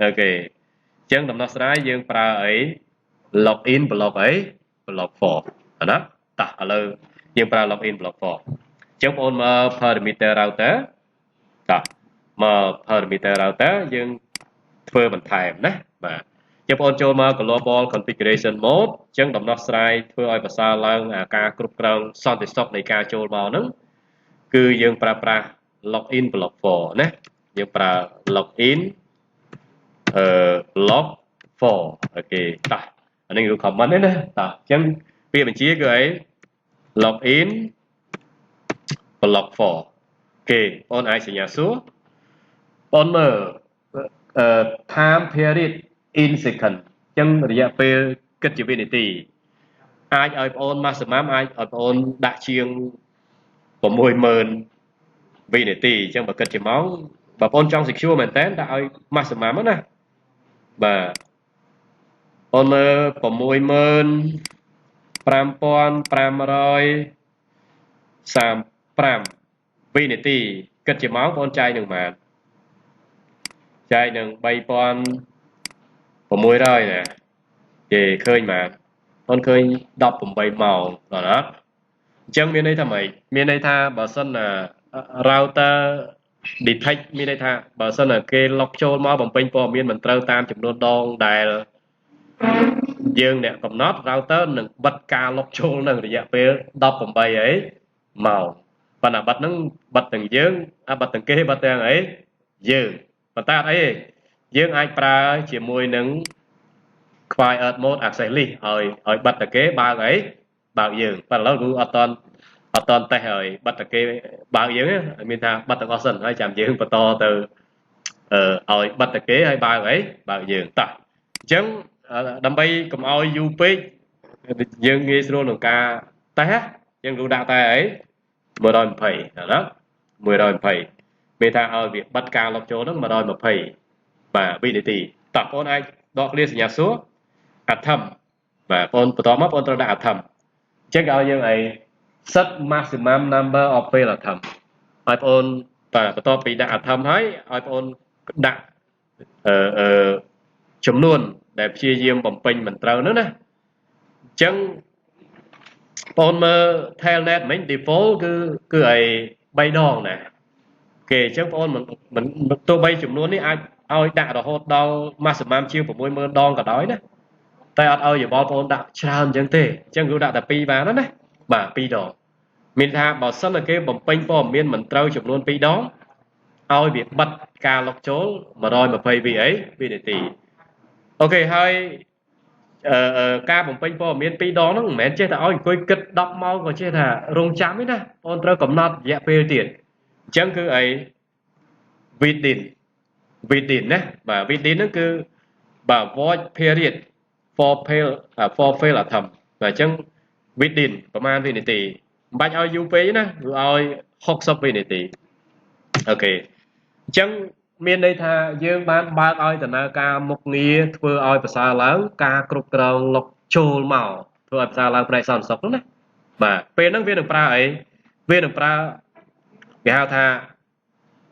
OK អញ្ចឹងដំណោះស្រាយយើងប្រើអី login block អី block for ណាតោះឥឡូវយើងប្រើ login block for អញ្ចឹងបងប្អូនមក perimeter router តោះមក perimeter router យើងធ្វើបន្ថែមណាបាទចឹងបងប្អូនចូលមក global configuration mode អញ្ចឹងដំណោះស្រាយធ្វើឲ្យប្រសើរឡើងការគ្រប់គ្រងសន្តិសុខនៃការចូលមកហ្នឹងគឺយើងប្រើប្រាស់ login block for ណាយើងប្រើ login block for OK តោះអានេះគឺ command ទេណាតោះអញ្ចឹងពាក្យបញ្ជាគឺអី login block for គេបងអាចសញ្ញាសួរបងមើលអឺ time period in second អញ្ចឹងរយៈពេលគិតជាវិនាទីអាចឲ្យបងអូន maximum អាចឲ្យបងអូនដាក់ជាង60000វិនាទីអញ្ចឹងបើគិតជាម៉ោងបើបងអូនចង់ secure មែនតើដាក់ឲ្យ maximum ណាបាទអូនមើល65535វិនាទីគិតជាម៉ោងបងចាយនឹងប៉ុន្មានចាយនឹង3600ណាគេឃើញបានបងឃើញ18ម៉ោងដល់អត់អញ្ចឹងមានន័យថាម៉េចមានន័យថាបើសិនណា router detect មានន័យថាបើសិនណាគេ log ចូលមកបំពេញព័ត៌មានមិនត្រូវតាមចំនួនដងដែលយើងអ្នកកំណត់ router នឹងបិទការ log ចូលនឹងរយៈពេល18អីម៉ោងប៉ុន្តែបិទហ្នឹងបិទទាំងយើងអាបិទទាំងគេបិទទាំងអីយើងប៉ុន្តែអត់អីទេយើងអាចប្រើជាមួយនឹង quiet mode access list ឲ្យឲ្យបិទតែគេបើកអីបើកយើងប៉ុន្តែឥឡូវគឺអត់តន់តេស្តឲ្យបិទតែគេបើកយើងមានថាបិទទាំងអស់សិនហើយចាំយើងបន្តទៅអឺឲ្យបិទតែគេហើយបើកអីបើកយើងតោះអញ្ចឹងដើម្បីកុំឲ្យយូរពេកយើងងាយស្រួលក្នុងការតេស្តយើងគ្រូដាក់តែអី120ណា120មានថាឲ្យវាបិទការ log ចូលហ្នឹង120បាទវិនាទីតោះបងអាចដកឃ្លាសញ្ញាសួរ attempt បាទបងបន្តមកបងត្រូវដាក់ attempt អញ្ចឹងគេឲ្យយើងអី set maximum number of fail attempt ឲ្យបងបាទបន្ទាប់ពីដាក់ attempt ហើយឲ្យបងដាក់អឺចំនួនដែលព្យាយាមបំពេញមិនត្រូវនោះណាអញ្ចឹងបងមើល telnet មិញ default គឺអី3ដងណាគេអញ្ចឹងបងមិនមិនទោះបីចំនួននេះអាចឲ្យដាក់រហូតដល់ maximum ជាង60000ដងក៏ដោយណាតែអត់ឲ្យយោបល់បងដាក់ច្រើនអញ្ចឹងទេអញ្ចឹងគឺដាក់តែ2បានណាបាទ2ដងមានថាបើសិនតែគេបំពេញព័ត៌មានមិនត្រូវចំនួន2ដងឲ្យវាបិទការ log ចូល120វិអីវិនាទីOK ហើយអឺការបំពេញព័ត៌មាន2ដងហ្នឹងមិនមែនចេះតែឲ្យអង្គុយគិត10ម៉ោងក៏ចេះថារងចាំទេណាបងត្រូវកំណត់រយៈពេលទៀតអញ្ចឹងគឺអី within within ណាបាទ within ហ្នឹងគឺបាទ watch period for fail attempt បាទអញ្ចឹង Within ប្រហែលវិនាទីមិនបាច់ឲ្យយូរពេកណាគឺឲ្យ60វិនាទីOK អញ្ចឹងមានន័យថាយើងបានបើកឲ្យដំណើរការមុខងារធ្វើឲ្យប្រសើរឡើងការគ្រប់គ្រង log ចូលមកធ្វើឲ្យប្រសើរឡើងផ្នែកសន្តិសុខហ្នឹងណាបាទពេលហ្នឹងវានឹងប្រើអីវានឹងប្រើគេហៅថា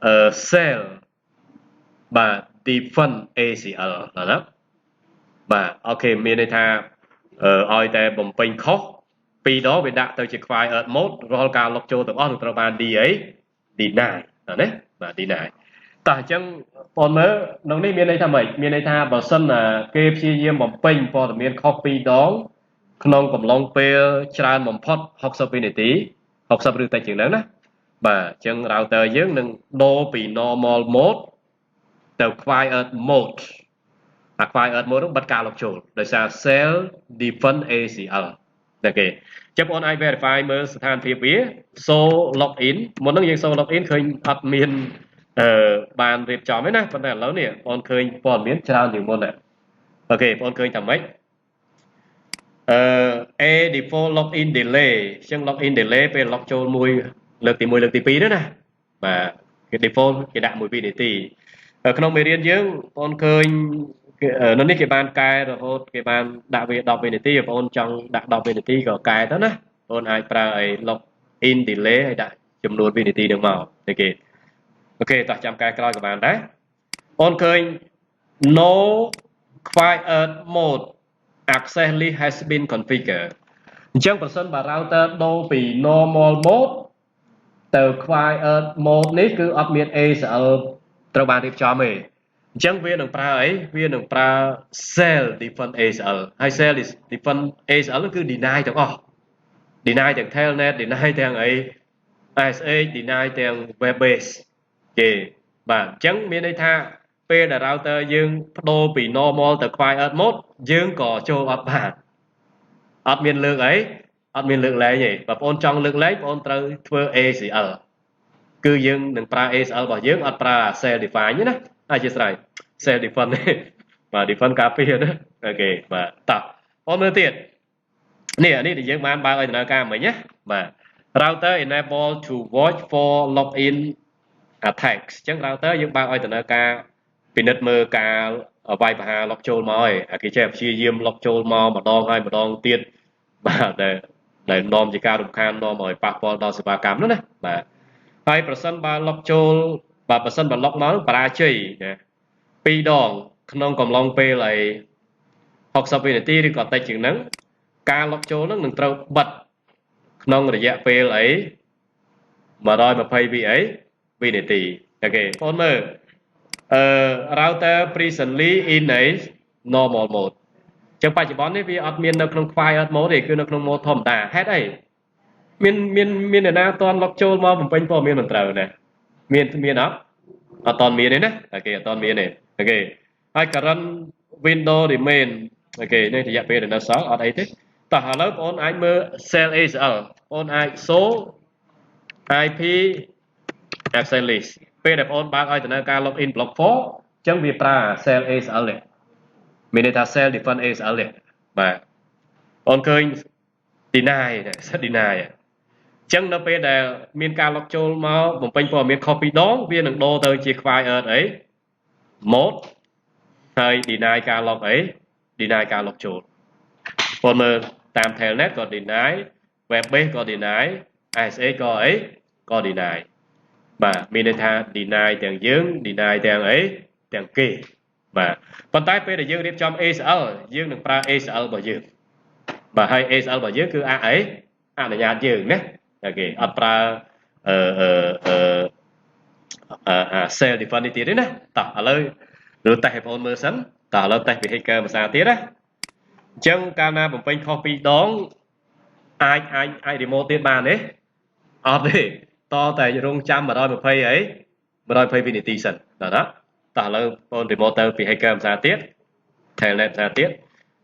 អឺ self បាទ defense ACL ណាបាទ OK មានន័យថាឲ្យតែបំពេញខុសពីរដងវាដាក់ទៅជា quiet mode រាល់ការ log ចូលទាំងអស់នឹងត្រូវបាន DA deny ណាបាទ deny តោះអញ្ចឹងបងមើលក្នុងនេះមានន័យថាម៉េចមានន័យថាបើសិនណាគេព្យាយាមបំពេញព័ត៌មានខុសពីរដងក្នុងកំឡុងពេលច្រើនបំផុត60វិនាទី60ឬតិចជាងហ្នឹងណាបាទអញ្ចឹង router យើងនឹងដូរពី normal mode ទៅ quiet mode អា quiet mode នោះបិទការ log ចូលដោយសារ self defense ACL តែគេចឹងបងអាច verify មើលស្ថានភាពវា show login មុនហ្នឹងយើង show login ឃើញអត់មានអឺបានរៀបចំទេណាប៉ុន្តែឥឡូវនេះបងឃើញព័ត៌មានច្រើនជាងមុន OK បងឃើញថាម៉េចអឺ A default login delay អញ្ចឹង login delay ពេល log ចូលមួយលើកទី1លើកទី2នោះណាបាទគេ default គេដាក់1វិនាទីក្នុងមេរៀនយើងបងឃើញនៅនេះគេបានកែរហូតគេបានដាក់វា10វិនាទីបងប្អូនចង់ដាក់10វិនាទីក៏កែទៅណាបងអាចប្រើអី log in delay ហើយដាក់ចំនួនវិនាទីនឹងមកទេគេ OK តោះចាំកែក្រោយក៏បានដែរបងឃើញ no quiet mode access list has been configured អញ្ចឹងប្រសិនបើ router ដូរពី normal mode ទៅ quiet mode នេះគឺអត់មាន ACL ត្រូវបានរៀបចំទេអញ្ចឹងវានឹងប្រើអីវានឹងប្រើ self defense ACL ហើយ self defense ACL គឺ deny ទាំងអស់ deny ទាំង telnet deny ទាំងអី SSH deny ទាំង web base គេបាទអញ្ចឹងមានន័យថាពេលដែល router យើងបដូរពី normal ទៅ quiet mode យើងក៏ចូលអត់បានអត់មានលើកអីអត់មានលើកលែងទេបើបងអូនចង់លើកលែងបងអូនត្រូវធ្វើ ACL គឺយើងនឹងប្រើ ACL របស់យើងអត់ប្រើ self define ទេណាអធិស្ឋាន self defense ទេបាទ defense ការពារណា OK បាទតោះបងមើលទៀតនេះអានេះដែលយើងបានបើកឲ្យដំណើរការមិញណាបាទ router enable to watch for login attacks អញ្ចឹង router យើងបើកឲ្យដំណើរការពិនិត្យមើលការវាយប្រហារ log ចូលមកហើយអាគេចេះព្យាយាម log ចូលមកម្ដងហើយម្ដងទៀតបាទដែលដែលនាំជាការរំខាននាំឲ្យប៉ះពាល់ដល់សេវាកម្មនោះណាបាទហើយប្រសិនបើ log ចូលបាទប្រសិនបើ log មកបរាជ័យណាពីរដងក្នុងកំឡុងពេលអី60វិនាទីឬក៏តិចជាងហ្នឹងការ log ចូលហ្នឹងនឹងត្រូវបិទក្នុងរយៈពេលអី120វិអីវិនាទី OK បងមើលអឺ router presently in a normal mode ចឹងបច្ចុប្បន្ននេះវាអត់មាននៅក្នុង quiet mode ទេគឺនៅក្នុង mode ធម្មតាហេតុអីមានមានមានអ្នកណាអត់ទាន់ log ចូលមកបំពេញព័ត៌មានមិនត្រូវណាមានមានអត់អត់ទាន់មានទេណា OK អត់ទាន់មានទេ OK ហើយ current window remain OK នេះរយៈពេលដែលនៅសល់អត់អីទេតោះឥឡូវបងអាចមើល self ACL បងអាច show IP access list ពេលដែលបងបើកឲ្យដំណើរការ login block 4អញ្ចឹងវាប្រើ self ACL នេះមានន័យថា self defense ACL នេះបាទបងឃើញ deny deny អញ្ចឹងនៅពេលដែលមានការ log ចូលមកបំពេញព័ត៌មានខុសពីរដងវានឹងដូរទៅជា quiet អី mode ហើយ deny ការ log អី deny ការ log ចូលបងមើលតាម telnet ក៏ deny web base ក៏ deny SSH ក៏អីក៏ deny បាទមានន័យថា deny ទាំងយើង deny ទាំងអីទាំងគេបាទប៉ុន្តែពេលដែលយើងរៀបចំ ACL យើងនឹងប្រើ ACL របស់យើងបាទហើយ ACL របស់យើងគឺអអីអនុញ្ញាតយើងណា OK អត់ប្រើអឺអឺអឺអា self defense នេះទៀតទេណាតោះឥឡូវឬតេស្តឲ្យបងប្អូនមើលសិនតោះឥឡូវតេស្តពី hacker ភាសាទៀតណាអញ្ចឹងកាលណាបំពេញខុសពីរដងអាចអាចអាច remote ទៀតបានទេអត់ទេតតែរងចាំ120អី120វិនាទីសិនបាទណាតោះឥឡូវបង remote ទៅពី hacker ភាសាទៀត telnet ភាសាទៀត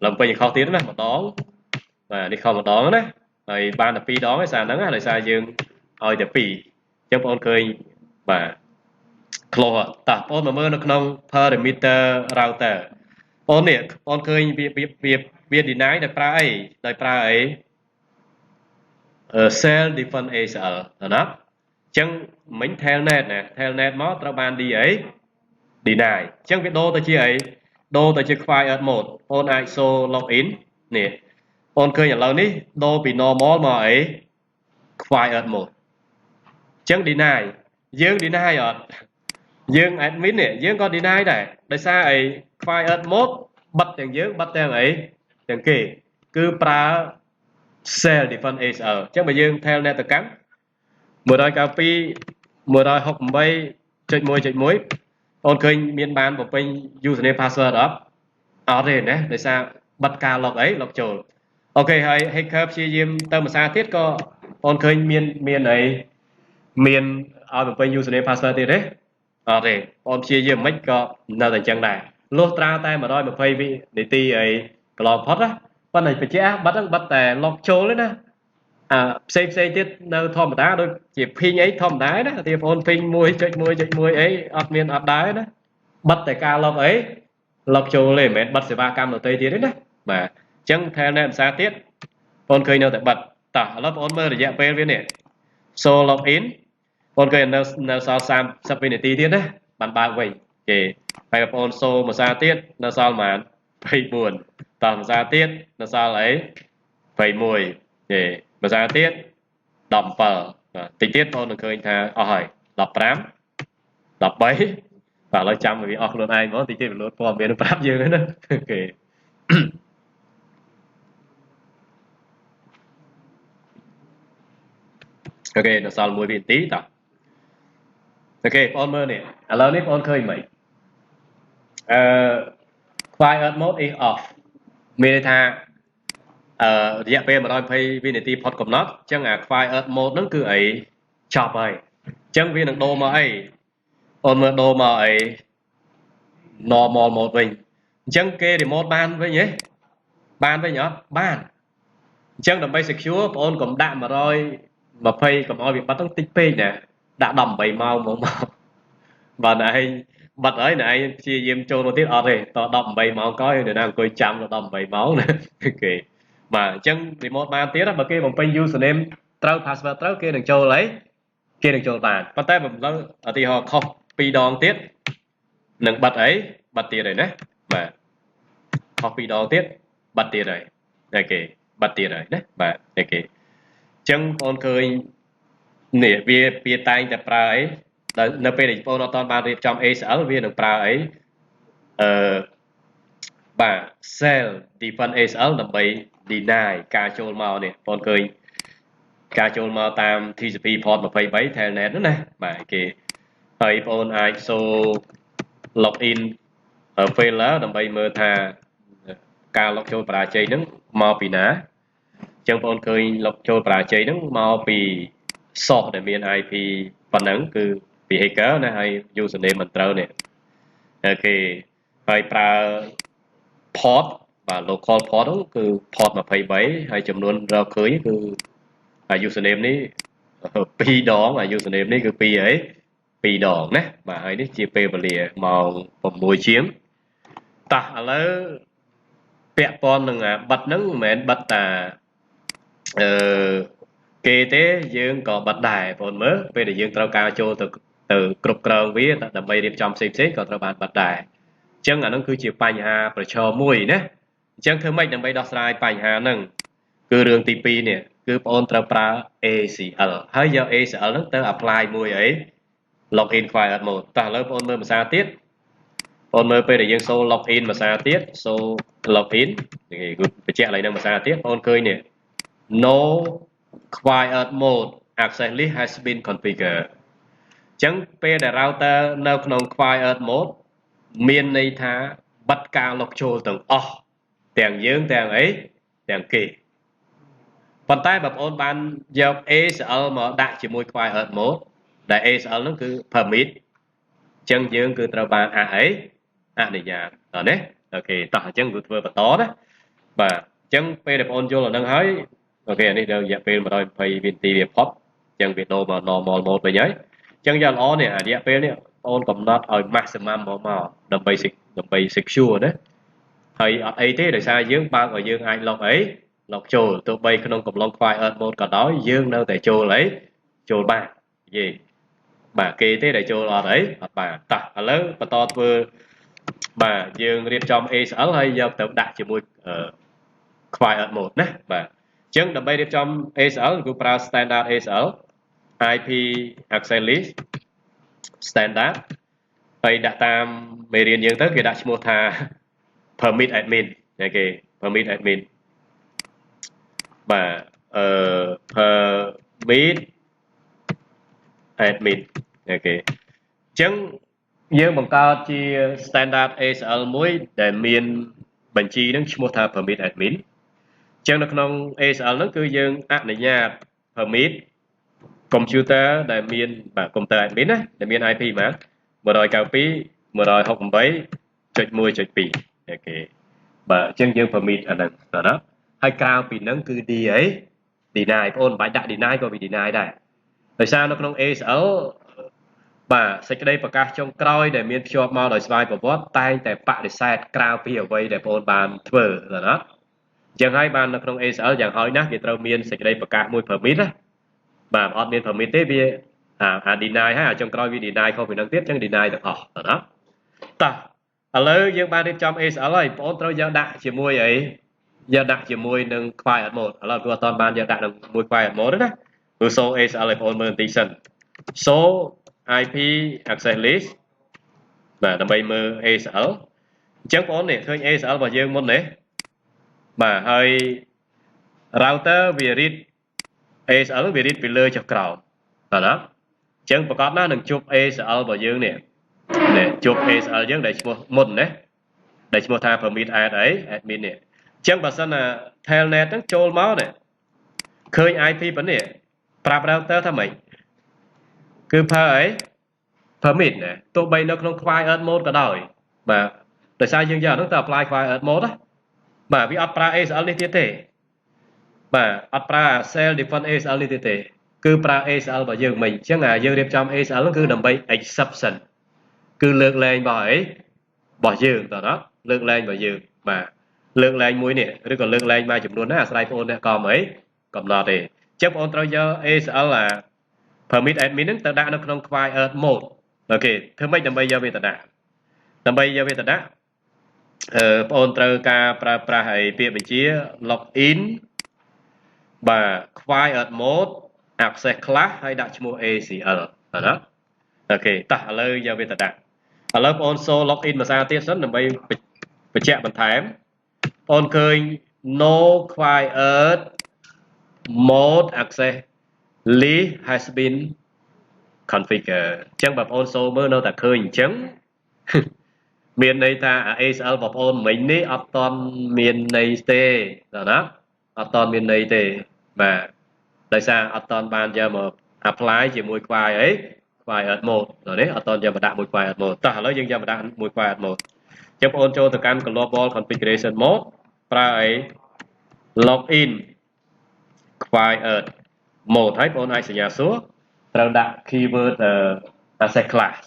ឡើងពេញខុសទៀតណាម្ដងបាទនេះខុសម្ដងណាហើយបានតែពីរដងឯសារហ្នឹងដោយសារយើងឲ្យតែពីរអញ្ចឹងបងឃើញបាទ close តោះបងមកមើលនៅក្នុង perimeter router បងនេះបងឃើញវាវាវាវា deny ដោយប្រើអីដោយប្រើអី self defense ACL ណាអញ្ចឹងមិញ telnet ណា telnet មកត្រូវបាន D អី deny អញ្ចឹងវាដូរទៅជាអីដូរទៅជា quiet mode បងអាច show login នេះបងឃើញឥឡូវនេះដូរពី normal មកអី quiet mode អញ្ចឹង deny យើង deny អត់យើង admin នេះយើងក៏ deny ដែរដោយសារអី quiet mode បិទទាំងយើងបិទទាំងអីទាំងគេគឺប្រើ self defense ACL អញ្ចឹងបើយើង telnet ទៅកាន់192 168.1.1បងឃើញមានបានបំពេញ username password អត់អត់ទេណាដោយសារបិទការ log អី log ចូល OK ហើយ hacker ព្យាយាមទៅភាសាទៀតក៏បងឃើញមានមានអីមានឲ្យបំពេញ username password ទៀតទេអត់ទេបងព្យាយាមមិនក៏នៅតែអញ្ចឹងដែរលុះត្រាតែ120វិនាទីអីកន្លងផុតណាប៉ុន្តែបញ្ជាក់បិទហ្នឹងបិទតែ log ចូលទេណាអាផ្សេងផ្សេងទៀតនៅធម្មតាដូចជា ping អីធម្មតាណាទីបង ping 1.1.1អីអត់មានអត់ដែរណាបិទតែការ log អី log ចូលទេមិនមែនបិទសេវាកម្មដទៃទៀតទេណាបាទអញ្ចឹង telnet ភាសាទៀតបងឃើញនៅតែបិទតោះឥឡូវបងមើលរយៈពេលវានេះ show login បងឃើញនៅនៅសល់30វិនាទីទៀតណាបានបើកវិញគេហើយបងប្អូន show ភាសាទៀតនៅសល់ប្រហែល24តោះភាសាទៀតនៅសល់អី21គេភាសាទៀត17បាទតិចទៀតបងនឹងឃើញថាអស់ហើយ15 13បាទឥឡូវចាំវាអស់ខ្លួនឯងហ្មងតិចទៀតវាលោតព័ត៌មានប្រាប់យើងណាគេ OK នៅសល់1វិនាទីតោះ OK បងមើលនេះឥឡូវនេះបងឃើញមិនអឺ quiet mode is off មានន័យថាអឺរយៈពេល120វិនាទីផុតកំណត់អញ្ចឹងអា quiet mode ហ្នឹងគឺអីចប់ហើយអញ្ចឹងវានឹងដូរមកអីអូនមើលដូរមកអី normal mode វិញអញ្ចឹងគេ remote បានវិញហ៎បានវិញអត់បានអញ្ចឹងដើម្បី secure បងអូនកុំដាក់120កុំឲ្យវាបាត់ហ្នឹងតិចពេកណាដាក់18ម៉ោងហ្មងមកបាទឯងបាត់ហើយណែឯងព្យាយាមចូលមកទៀតអត់ទេត18ម៉ោងក្រោយនៅណាអង្គុយចាំដល់18ម៉ោងណាគេបាទអញ្ចឹង remote បានទៀតបើគេបំពេញ username ត្រូវ password ត្រូវគេនឹងចូលអីគេនឹងចូលបានប៉ុន្តែបើមិនដឹងឧទាហរណ៍ខុសពីរដងទៀតនឹងបិទអីបិទទៀតហើយណាបាទខុសពីរដងទៀតបិទទៀតហើយ OK បិទទៀតហើយណាបាទ OK អញ្ចឹងបងឃើញនេះវាវាតែងតែប្រើអីដល់នៅពេលដែលបងអត់ទាន់បានរៀបចំ ACL វានឹងប្រើអីអឺបាទ self defense ACL ដើម្បី deny ការចូលមកនេះបងឃើញការចូលមកតាម TCP port 23 Telnet ហ្នឹងណាបាទគេហើយបងអាច show login failure ដើម្បីមើលថាការ log ចូលបរាជ័យហ្នឹងមកពីណាអញ្ចឹងបងឃើញ log ចូលបរាជ័យហ្នឹងមកពី source ដែលមាន IP ប៉ុណ្ណឹងគឺពី hacker ណាហើយ username មិនត្រូវនេះ OK ហើយប្រើ port បាទ local port ហ្នឹងគឺ port 23ហើយចំនួនរកឃើញគឺ username នេះ2ដង username នេះគឺ2អី2ដងណាបាទហើយនេះជាពេលវេលាម៉ោង6ជាងតោះឥឡូវពាក់ព័ន្ធនឹងអាបិទហ្នឹងមិនមែនបិទតាអឺគេទេយើងក៏បិទដែរបងមើលពេលដែលយើងត្រូវការចូលទៅទៅគ្រប់គ្រងវាដើម្បីរៀបចំផ្សេងផ្សេងក៏ត្រូវបានបិទដែរអញ្ចឹងអាហ្នឹងគឺជាបញ្ហាប្រឈមមួយណាអញ្ចឹងធ្វើម៉េចដើម្បីដោះស្រាយបញ្ហាហ្នឹងគឺរឿងទី2នេះគឺបងអូនត្រូវប្រើ ACL ហើយយក ACL ហ្នឹងទៅ apply មួយអី login quiet mode តោះឥឡូវបងអូនមើលភាសាទៀតបងមើលពេលដែលយើង show login ភាសាទៀត show login គេគឺបញ្ជាក់ឡើយនឹងភាសាទៀតបងអូនឃើញនេះ no quiet mode access list has been configured អញ្ចឹងពេលដែល router នៅក្នុង quiet mode មានន័យថាបិទការ log ចូលទាំងអស់ទាំងយើងទាំងអីទាំងគេប៉ុន្តែបើបងអូនបានយក ACL មកដាក់ជាមួយ quiet mode ដែល ACL ហ្នឹងគឺ permit អញ្ចឹងយើងគឺត្រូវបានអអីអនុញ្ញាតតោះណា OK តោះអញ្ចឹងគឺធ្វើបន្តណាបាទអញ្ចឹងពេលដែលបងអូនយល់អាហ្នឹងហើយ OK អានេះដល់រយៈពេល120វិនាទីវាផុតអញ្ចឹងវាដូរមក normal mode វិញហើយអញ្ចឹងយ៉ាងល្អនេះអារយៈពេលនេះបងអូនកំណត់ឲ្យ maximum មកមកដើម្បីដើម្បី secure ណាហើយអត់អីទេដោយសារយើងបើកឲ្យយើងអាច log អី log ចូលទោះបីក្នុងកំឡុង quiet mode ក៏ដោយយើងនៅតែចូលអីចូលបានយេបាទគេទេដែលចូលអត់អីអត់បានតោះឥឡូវបន្តធ្វើបាទយើងរៀបចំ ACL ហើយយកទៅដាក់ជាមួយ quiet mode ណាបាទអញ្ចឹងដើម្បីរៀបចំ ACL គឺប្រើ standard ACL IP access list standard ហើយដាក់តាមមេរៀនយើងទៅគេដាក់ឈ្មោះថា permit admin គេ permit admin បាទអឺ permit admin OK អញ្ចឹងយើងបង្កើតជា standard ACL មួយដែលមានបញ្ជីនឹងឈ្មោះថា permit admin អញ្ចឹងនៅក្នុង ACL ហ្នឹងគឺយើងអនុញ្ញាត permit computer ដែលមានបាទ computer admin ណាដែលមាន IP បាទ192.168.1.2 OK បាទអញ្ចឹងយើង permit អាហ្នឹងបាទណាហើយក្រៅពីហ្នឹងគឺ D អី deny បងអូនមិនបាច់ដាក់ deny ក៏វា deny ដែរដោយសារនៅក្នុង ACL បាទសេចក្តីប្រកាសចុងក្រោយដែលមានភ្ជាប់មកដោយស្វ័យប្រវត្តិតែងតែបដិសេធក្រៅពីអ្វីដែលបងអូនបានធ្វើណាអញ្ចឹងហើយបាននៅក្នុង ACL យ៉ាងហោចណាស់គេត្រូវមានសេចក្តីប្រកាសមួយ permit ណាបាទអត់មាន permit ទេវាអា deny ហើយអាចុងក្រោយវា deny ខុសពីនឹងទៀតអញ្ចឹង deny ទាំងអស់ណាតោះឥឡូវយើងបានរៀបចំ ACL ហើយបងអូនត្រូវយកដាក់ជាមួយអីយកដាក់ជាមួយនឹង quiet mode ឥឡូវគឺអត់ទាន់បានយកដាក់នឹងមួយ quiet mode ទេណាគឺ show ACL ឲ្យបងអូនមើលបន្តិចសិន show IP access list បាទដើម្បីមើល ACL អញ្ចឹងបងអូននេះឃើញ ACL របស់យើងមុននេះបាទហើយ router វា read ACL វា read ពីលើចុះក្រោមបាទណាអញ្ចឹងប្រកាសណាស់នឹងជួប ACL របស់យើងនេះនេះជួប ACL យើងដែលឈ្មោះមុនណាដែលឈ្មោះថា permit add អី admin នេះអញ្ចឹងបើសិនណា telnet ហ្នឹងចូលមកនេះឃើញ IP ប៉ុណ្នេះប្រាប់ router ថាម៉េចគឺ per អី permit ណាទោះបីនៅក្នុង quiet mode ក៏ដោយបាទដោយសារយើងយកអានោះទៅ apply quiet mode ណាបាទវាអត់ប្រើ ACL នេះទៀតទេបាទអត់ប្រើ self defined ACL នេះទៀតទេគឺប្រើ ACL របស់យើងមិញអញ្ចឹងអាយើងរៀបចំ ACL ហ្នឹងគឺដើម្បី exception គឺលើកលែងរបស់អីរបស់យើងតើណាលើកលែងរបស់យើងបាទលើកលែងមួយនេះឬក៏លើកលែងមួយចំនួនណាអាស្រ័យបងប្អូនអ្នកកំអីកំណត់ទេអញ្ចឹងបងប្អូនត្រូវយក ACL អា permit admin ហ្នឹងទៅដាក់នៅក្នុង quiet mode OK ធ្វើម៉េចដើម្បីយកវាទៅដាក់ដើម្បីយកវាទៅដាក់អឺបងអូនត្រូវការប្រើប្រាស់ឲ្យពាក្យបញ្ជា login បាទ quiet mode access class ហើយដាក់ឈ្មោះ ACL បាទណា OK តោះឥឡូវយកវាទៅដាក់ឥឡូវបងអូន show login ភាសាទៀតសិនដើម្បីបញ្ជាក់បន្ថែមបងអូនឃើញ no quiet mode access list has been configure អញ្ចឹងបងប្អូន show មើលនៅតែឃើញអញ្ចឹងមានន័យថា ACL បងប្អូនមិញនេះអត់តន់មានន័យទេណាអត់តន់មានន័យទេបាទដោយសារអត់តន់បានយកមក apply ជាមួយ quiet អី quiet mode នេះអត់តន់យកមកដាក់មួយ quiet mode តោះឥឡូវយើងយកមកដាក់មួយ quiet mode អញ្ចឹងបងប្អូនចូលទៅកាន់ global configuration mode ប្រើអី login quiet mode ហើយបងប្អូនអាចសញ្ញាសួរត្រូវដាក់ keyword access class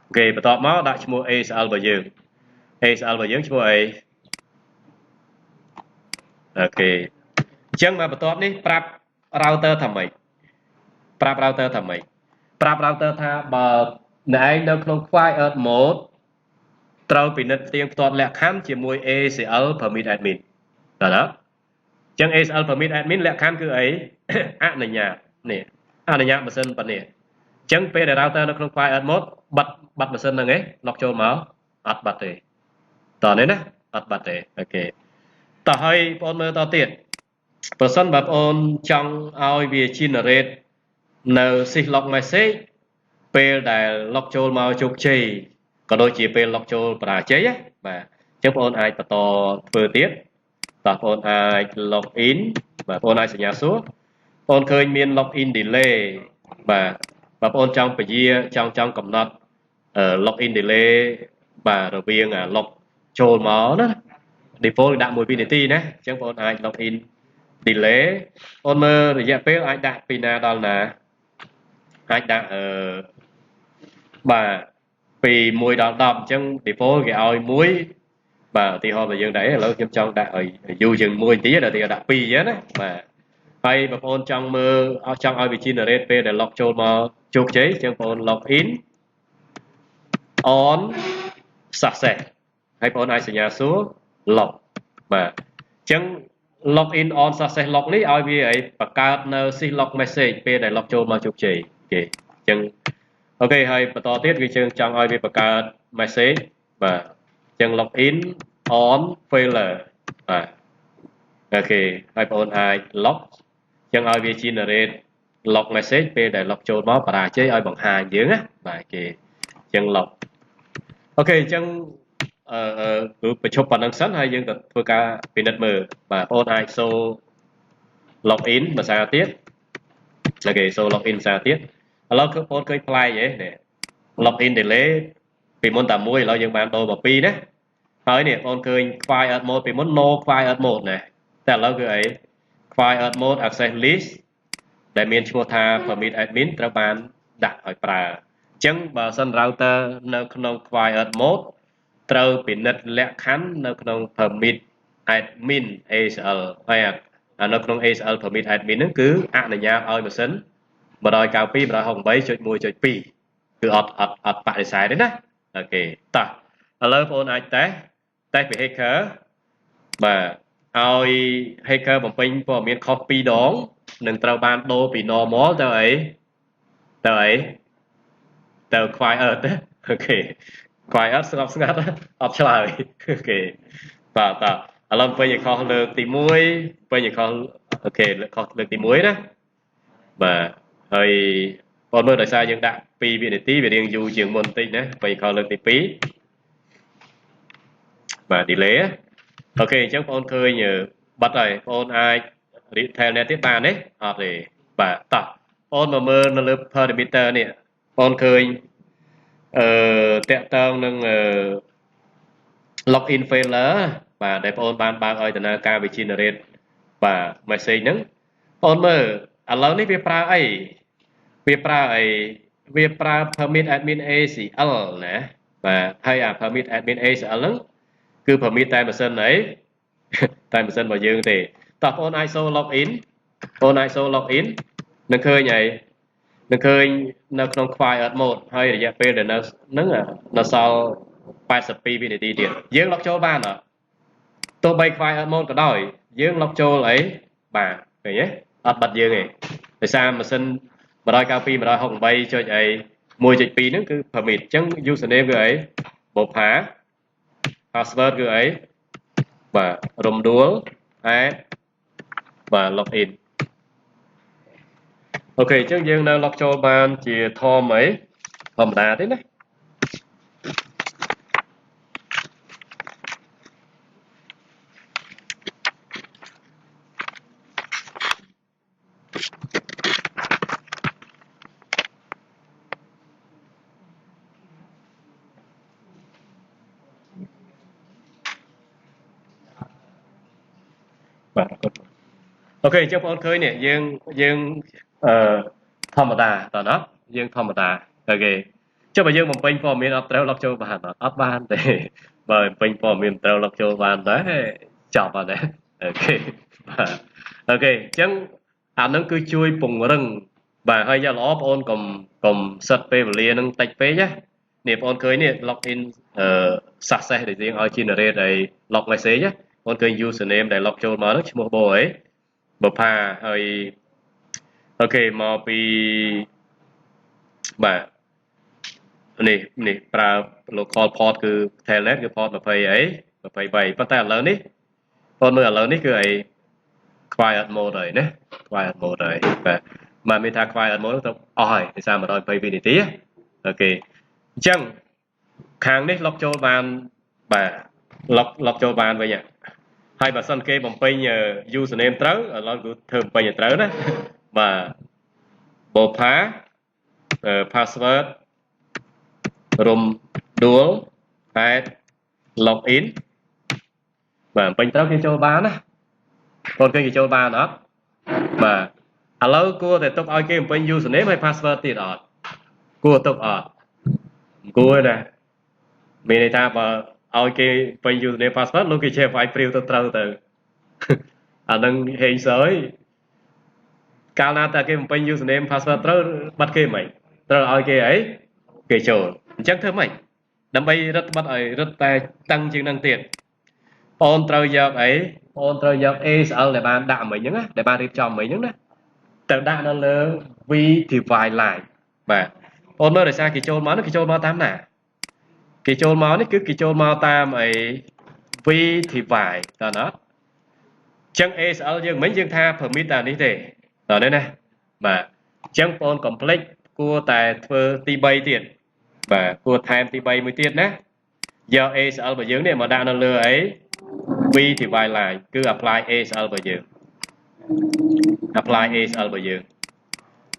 OK បន្ទាប់មកដាក់ឈ្មោះ ACL របស់យើង ACL របស់យើងឈ្មោះអី OK អញ្ចឹងមកបន្ទាប់នេះប្រាប់ router ថាម៉េចប្រាប់ router ថាម៉េចប្រាប់ router ថាបើអ្នកឯងនៅក្នុង quiet mode ត្រូវពិនិត្យផ្ទៀងផ្ទាត់លក្ខខណ្ឌជាមួយ ACL permit admin បាទណាអញ្ចឹង ACL permit admin លក្ខខណ្ឌគឺអីអនុញ្ញាតនេះអនុញ្ញាតម៉ាស៊ីនប៉ុណ្នេះអញ្ចឹងពេលដែល router នៅក្នុង quiet mode បាត់បាត់ម៉ាស៊ីនហ្នឹងឯង log ចូលមកអត់បាត់ទេតោះនេះណាអត់បាត់ទេ OK តោះហើយបងមើលតទៀតប្រសិនបើបងអូនចង់ឲ្យវា generate នៅ syslog message ពេលដែល log ចូលមកជោគជ័យក៏ដូចជាពេល log ចូលបរាជ័យណាបាទអញ្ចឹងបងអូនអាចបន្តធ្វើទៀតតោះបងអូនអាច log in បាទបងអូនអាចសញ្ញាសួរបងអូនឃើញមាន log in delay បាទបងប្អូនចង់ពជាចង់ចង់កំណត់ log in delay បាទរវាង log ចូលមកណា default ដាក់1វិនាទីណាអញ្ចឹងបងប្អូនអាច log in delay អូនមើលរយៈពេលអាចដាក់ពីណាដល់ណាអាចដាក់អឺបាទពី1ដល់10អញ្ចឹង default គេឲ្យ1 បាទឧទាហរណ៍បើយើងដាក់ឥឡូវខ្ញុំចង់ដាក់ឲ្យយូរជាងមួយបន្តិចដល់ទីដាក់2អញ្ចឹងណាបាទហើយបងប្អូនចង់មើលចង់ឲ្យវា generate ពេលដែល log ចូលមកជោគជ័យអញ្ចឹងបងប្អូន log in on success ហើយបងប្អូនអាចសញ្ញាសួរ log បាទអញ្ចឹង log in on success log នេះឲ្យវាឲ្យបង្កើតនៅ syslog message ពេលដែល log ចូលមកជោគជ័យគេអញ្ចឹង OK ហើយបន្តទៀតគឺយើងចង់ឲ្យវាបង្កើត message បាទអញ្ចឹង log in on failure បាទ OK ហើយបងប្អូនអាច log អញ្ចឹងឲ្យវា generate log message ពេលដែល log ចូលមកបរាជ័យឲ្យបង្ហាញយើងណាបាទគេអញ្ចឹង log OK អញ្ចឹងអឺគឺបញ្ឈប់ប៉ុណ្្នឹងសិនហើយយើងក៏ធ្វើការពិនិត្យមើលបាទបងប្អូនអាច show log in ភាសាទៀត OK show log in ភាសាទៀតឥឡូវគឺបងប្អូនឃើញប្លែកហ៎នេះ log in delay ពីមុនតែមួយឥឡូវយើងបានដូរមក2ណាហើយនេះបងប្អូនឃើញ quiet mode ពីមុន no quiet mode ណាតែឥឡូវគឺអី quiet mode access list ដែលមានឈ្មោះថា permit admin ត្រូវបានដាក់ឲ្យប្រើអញ្ចឹងបើសិន router នៅក្នុង quiet mode ត្រូវពិនិត្យលក្ខខណ្ឌនៅក្នុង permit admin ACL ហើយនៅក្នុង ACL permit admin ហ្នឹងគឺអនុញ្ញាតឲ្យម៉ាស៊ីន192.168.1.2គឺអត់អត់អត់បដិសេធទេណា OK តោះឥឡូវបងប្អូនអាច test test ពី hacker បាទឲ្យ hacker បំពេញព័ត៌មានខុស2ដងនឹងត្រូវបានដូរពី normal ទៅអីទៅអីទៅ quiet OK quiet ស្ងប់ស្ងាត់អត់ឆ្លើយ OK បាទបាទឥឡូវពេញឲ្យខុសលើកទី1ពេញឲ្យខុស OK ខុសលើកទី1ណាបាទហើយបងមើលដោយសារយើងដាក់2វិនាទីវារៀងយូរជាងមុនបន្តិចណាពេញខុសលើកទី2បាទ delay OK អញ្ចឹងបងអូនឃើញបាត់ហើយបងអូនអាច telnet ទៀតបានទេអត់ទេបាទតោះបងអូនមកមើលនៅលើ parameter នេះបងអូនឃើញអឺតាក់តងនឹងអឺ login failure បាទដែលបងអូនបានបើកឲ្យដំណើរការវា generate បាទ message ហ្នឹងបងអូនមើលឥឡូវនេះវាប្រើអីវាប្រើអីវាប្រើ permit admin ACL ណាបាទហើយអា permit admin ACL ហ្នឹងគឺ permit តែម៉ាស៊ីនអីតែម៉ាស៊ីនរបស់យើងទេតោះបងអូនអាច show login បងអូនអាច show login នឹងឃើញអីនឹងឃើញនៅក្នុង quiet mode ហើយរយៈពេលដែលនៅហ្នឹងនៅសល់82វិនាទីទៀតយើង log ចូលបានអត់ទោះបី quiet mode ក៏ដោយយើង log ចូលអីបាទឃើញទេអត់បាត់យើងទេដោយសារម៉ាស៊ីន192 168ចុចអី1.2ហ្នឹងគឺ permit អញ្ចឹង username គឺអីបុផា password គឺអីបាទរំដួល at បាទ login OK អញ្ចឹងយើងនៅ log ចូលបានជាធម្មអីធម្មតាទេណា បាទអរគុណ OK អញ្ចឹងបងប្អូនឃើញនេះយើងយើងអឺធម្មតាតើណាយើងធម្មតា OK ចុះបើយើងបំពេញព័ត៌មានអត់ត្រូវ log ចូលបានអត់អត់បានទេបើបំពេញព័ត៌មានត្រូវ log ចូលបានដែរចប់អត់ដែរ OK បាទ OK អញ្ចឹងអានឹងគឺជួយពង្រឹងបាទហើយយ៉ាងល្អបងអូនកុំកុំសិតពេលវេលានឹងតិចពេកណានេះបងអូនឃើញនេះ log in អឺ success ដែលយើងឲ្យ generate ឲ្យ log message ណាបងឃើញ username ដែល log ចូលមកហ្នឹងឈ្មោះបោអីបផាហើយ OK មកពីបាទនេះនេះប្រើ local port គឺ telnet គឺ port 20អី23ប៉ុន្តែឥឡូវនេះបងមើលឥឡូវនេះគឺអី quiet mode ហើយណា quiet mode ហើយបាទបាទមានថា quiet mode ទៅអស់ហើយដោយសារ120វិនាទី OK អញ្ចឹងខាងនេះ log ចូលបានបាទ log log ចូលបានវិញហើយបើសិនគេបំពេញ username ត្រូវឥឡូវគឺធ្វើបំពេញឲ្យត្រូវណាបាទបូផា password រំដួល at login បាទពេញត្រូវគេចូលបានណាបងគេគេចូលបានអត់បាទឥឡូវគួរតែទុកឲ្យគេបំពេញ username ហើយ password ទៀតអត់គួរទុកអត់គួរណាមានន័យថាបើ ឲ្យគេពេញ username password លោកគេចេះវាយព្រាវទៅត្រូវទៅអានឹងហេងសើយកាលណាតែគេបំពេញ username password ត្រូវបាត់គេមិនត្រូវឲ្យគេអីគេចូលអញ្ចឹងធ្វើម៉េចដើម្បីរឹតបិទឲ្យរឹតតែតឹងជាងនឹងទៀតបងត្រូវយកអីបងត្រូវយក ACL ដែលបានដាក់មិញហ្នឹងណាដែលបានរៀបចំមិញហ្នឹងណាទៅដាក់នៅលើ VTY line បាទបងមើលដោយសារគេចូលមកនេះគេចូលមកតាមណាគេចូលមកនេះគឺគេចូលមកតាមអី VTY តើណាចឹង ACL យើងមិញយើងថា permit តែនេះទេតើនេះណាបាទអញ្ចឹងបង complex គួរតែធ្វើទី3ទៀតបាទគួរថែមទី3មួយទៀតណាយក ACL របស់យើងនេះមកដាក់នៅលើអី VTY line គឺ apply ACL របស់យើង apply ACL របស់យើង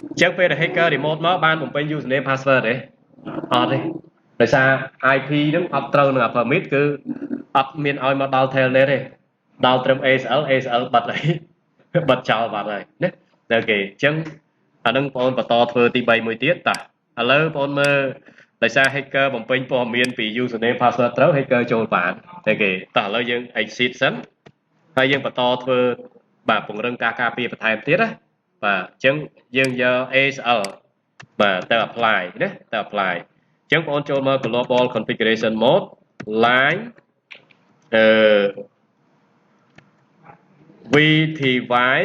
អញ្ចឹងពេលដែល hacker remote មកបានបំពេញ username password ទេអត់ទេដោយសារ IP ហ្នឹងអត់ត្រូវនឹង permit គឺអត់មានឲ្យមកដល់ telnet ទេដល់ត្រឹម ACL ACL បាត់ហើយបិទចោលបាត់ហើយណាOK អញ្ចឹងអានឹងបងបន្តធ្វើទី3មួយទៀតតាឥឡូវបងមើលដោយសារ hacker បំពេញព័ត៌មានពី username password ត្រូវ hacker ចូលបាន OK តោះឥឡូវយើង exit សិនហើយយើងបន្តធ្វើបាទពង្រឹងការការពារបន្ថែមទៀតណាបាទអញ្ចឹងយើងយក ACL បាទទៅ apply ណាទៅ apply អញ្ចឹងបងចូលមក global configuration mode line អឺ VTY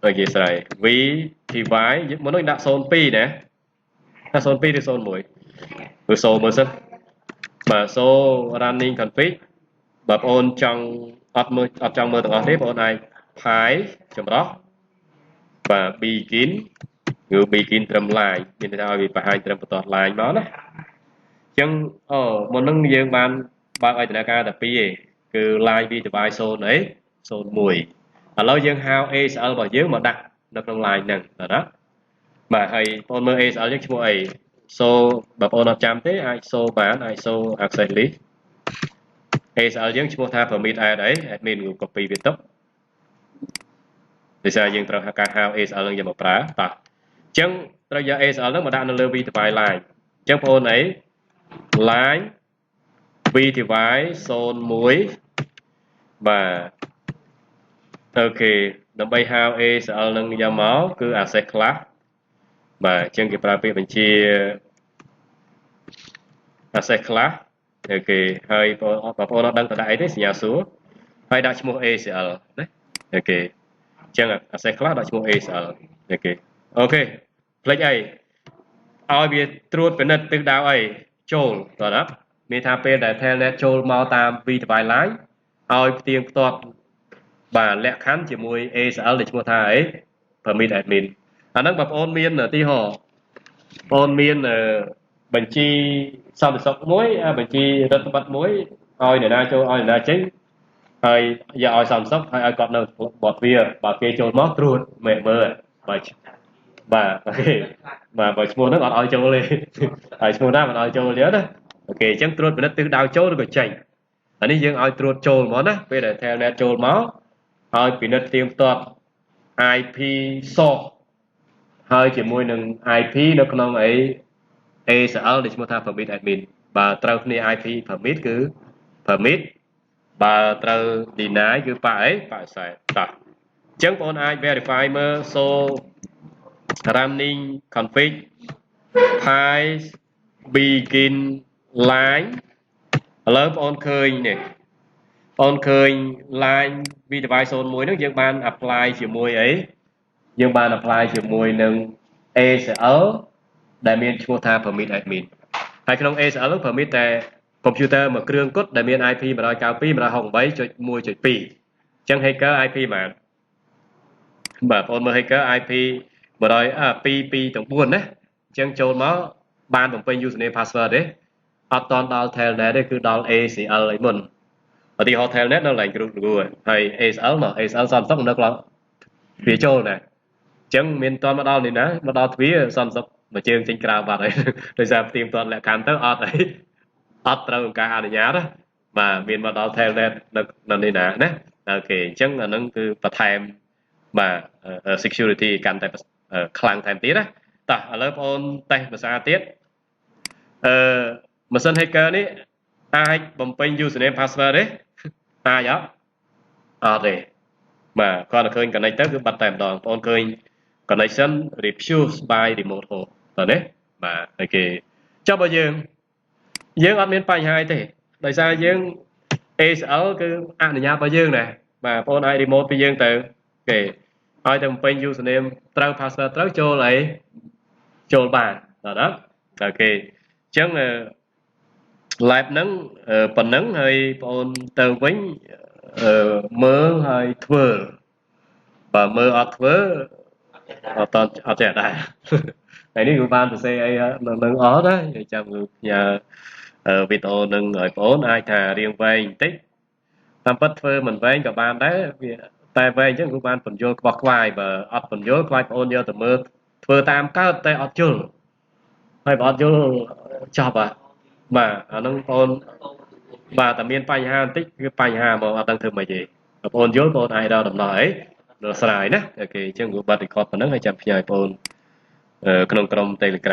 អីគេស្រី VTY មុននោះដាក់02ណាដាក់02ឬ01ឬសូមើលសិនបាទ show running config បើបងអូនចង់អត់មើលអត់ចង់មើលទាំងអស់ទេបងអូនអាច pipe ចម្រោះបាទ begin គឺ begin ត្រឹម line មានន័យថាឲ្យវាបង្ហាញត្រឹមបន្ទាត់ line មកណាអញ្ចឹងអូមុនហ្នឹងយើងបានបើកឲ្យដំណើរការតែពីរឯងគឺ line VTY 0អី01ឥឡូវយើងហៅ ACL របស់យើងមកដាក់នៅក្នុង line ហ្នឹងបាទណាបាទហើយបងមើល ACL យើងឈ្មោះអី show បើបងអត់ចាំទេអាច show បានអាច show access list ACL យើងឈ្មោះថា permit add អី admin គឺ copy វាទុកដោយសារយើងត្រូវការហៅ ACL នឹងយកមកប្រើតោះអញ្ចឹងត្រូវយក ACL ហ្នឹងមកដាក់នៅលើ VTY line អញ្ចឹងបងអូនអី line VTY 01បាទ OK ដើម្បីហៅ ACL នឹងយកមកគឺ access class បាទអញ្ចឹងគេប្រើពាក្យបញ្ជា access class OK ហើយបងប្អូនអត់ដឹងទៅដាក់អីទេសញ្ញាសួរហើយដាក់ឈ្មោះ ACL ណា OK អញ្ចឹង access class ដាក់ឈ្មោះ ACL OK OK ផ្លេចអីឲ្យវាត្រួតពិនិត្យទិសដៅអីចូលតើណាមានថាពេលដែល telnet ចូលមកតាម VTY line ឲ្យផ្ទៀងផ្ទាត់បាទលក្ខខណ្ឌជាមួយ ACL ដែលឈ្មោះថាអី permit admin អាហ្នឹងបងប្អូនមានឧទាហរណ៍បងប្អូនមានបញ្ជីសន្តិសុខមួយបញ្ជីរដ្ឋបတ်មួយឲ្យអ្នកណាចូលឲ្យអ្នកណាចេញហើយយកឲ្យសន្តិសុខហើយឲ្យគាត់នៅបត់វាបើគេចូលមកត្រួតមើលមើលបើបាទ OK បាទបើឈ្មោះហ្នឹងអត់ឲ្យចូលទេហើយឈ្មោះណាមិនឲ្យចូលទេណា OK អញ្ចឹងត្រួតពិនិត្យទិសដៅចូលឬក៏ចេញអានេះយើងឲ្យត្រួតចូលហ្មងណាពេលដែល telnet ចូលមកឲ្យពិនិត្យទៀងផ្ទាត់ IP source ហើយជាមួយនឹង IP នៅក្នុងអី ACL ដែលឈ្មោះថា permit admin បើត្រូវគ្នា IP permit គឺ permit បើត្រូវ deny គឺប៉អីបដិសេធតោះអញ្ចឹងបងអាច verify មើល show running config pipe begin line ឥឡូវបងអូនឃើញនេះបងអូនឃើញ line VTY 01ហ្នឹងយើងបាន apply ជាមួយអីយើងបាន apply ជាមួយនឹង ACL ដែលមានឈ្មោះថា permit admin ហើយក្នុង ACL ហ្នឹង permit តែ computer មួយគ្រឿងគត់ដែលមាន IP 192.168.1.2អញ្ចឹង hacker IP ប៉ុន្មានបាទបងមើល hacker IP 102 2ទាំង4ណាអញ្ចឹងចូលមកបានបំពេញ username password ទេអត់តន់ដល់ telnet ទេគឺដល់ ACL ឯមុនឧទាហរណ៍ telnet នៅកន្លែងគ្រូគ្រូហើយ ACL មក ACL សន្តិសុខនៅក្នុងទ្វារចូលណាអញ្ចឹងមានតន់មកដល់នេះណាមកដល់ទ្វារសន្តិសុខមួយជើងចេញក្រៅបាត់ហើយដោយសារផ្ទៀងផ្ទាត់លក្ខខណ្ឌទៅអត់អីអត់ត្រូវការអនុញ្ញាតណាបាទមានមកដល់ telnet នៅនៅនេះណាណា OK អញ្ចឹងអាហ្នឹងគឺបន្ថែមបាទ security កាន់តែខ្លាំងថែមទៀតណាតោះឥឡូវបងអូនតេស្តភាសាទៀតអឺម៉ាស៊ីន hacker នេះ អាចបំពេញ username password ទេអាចអត់អត់ទេបាទគាត់តែឃើញ connect ទៅគឺបាត់តែម្ដងបងឃើញ connection refused by remote host តើនេះបាទ OK ចុះបើយើងយើងអត់មានបញ្ហាអីទេដោយសារយើង ACL គឺអនុញ្ញាតរបស់យើងណាបាទបងអាច remote ពីយើងទៅគេឲ្យតែបំពេញ username ត្រូវ password ត្រូវចូលអីចូលបានតើណា OK អញ្ចឹង lab ហ្នឹងប៉ុណ្ណឹងហើយបងអូនទៅវិញមើលហើយធ្វើបើមើលអត់ធ្វើអត់តអត់ចេះដែរថ្ងៃនេះគឺបានសរសេរអីនឹងអស់ណាចាំគឺផ្ញើវីដេអូនឹងឲ្យបងអូនអាចថារៀងវែងបន្តិចតាមពិតធ្វើមិនវែងក៏បានដែរវាតែវែងអញ្ចឹងគឺបានពន្យល់ខ្វះខ្វាយបើអត់ពន្យល់ខ្លាចបងអូនយកទៅមើលធ្វើតាមកើតតែអត់យល់ហើយបើអត់យល់ចប់ហ่ะបាទអាហ្នឹងបងអូនបាទតែមានបញ្ហាបន្តិចគឺបញ្ហាមកអត់ដឹងធ្វើម៉េចទេបងអូនយល់បងអូនអាចដល់ដំណោះអីដោះស្រាយណា OK អញ្ចឹងគ្រូបាត់ record ប៉ុណ្ណឹងហើយចាំផ្ញើឲ្យបងអូនក្នុងក្រុម Telegram។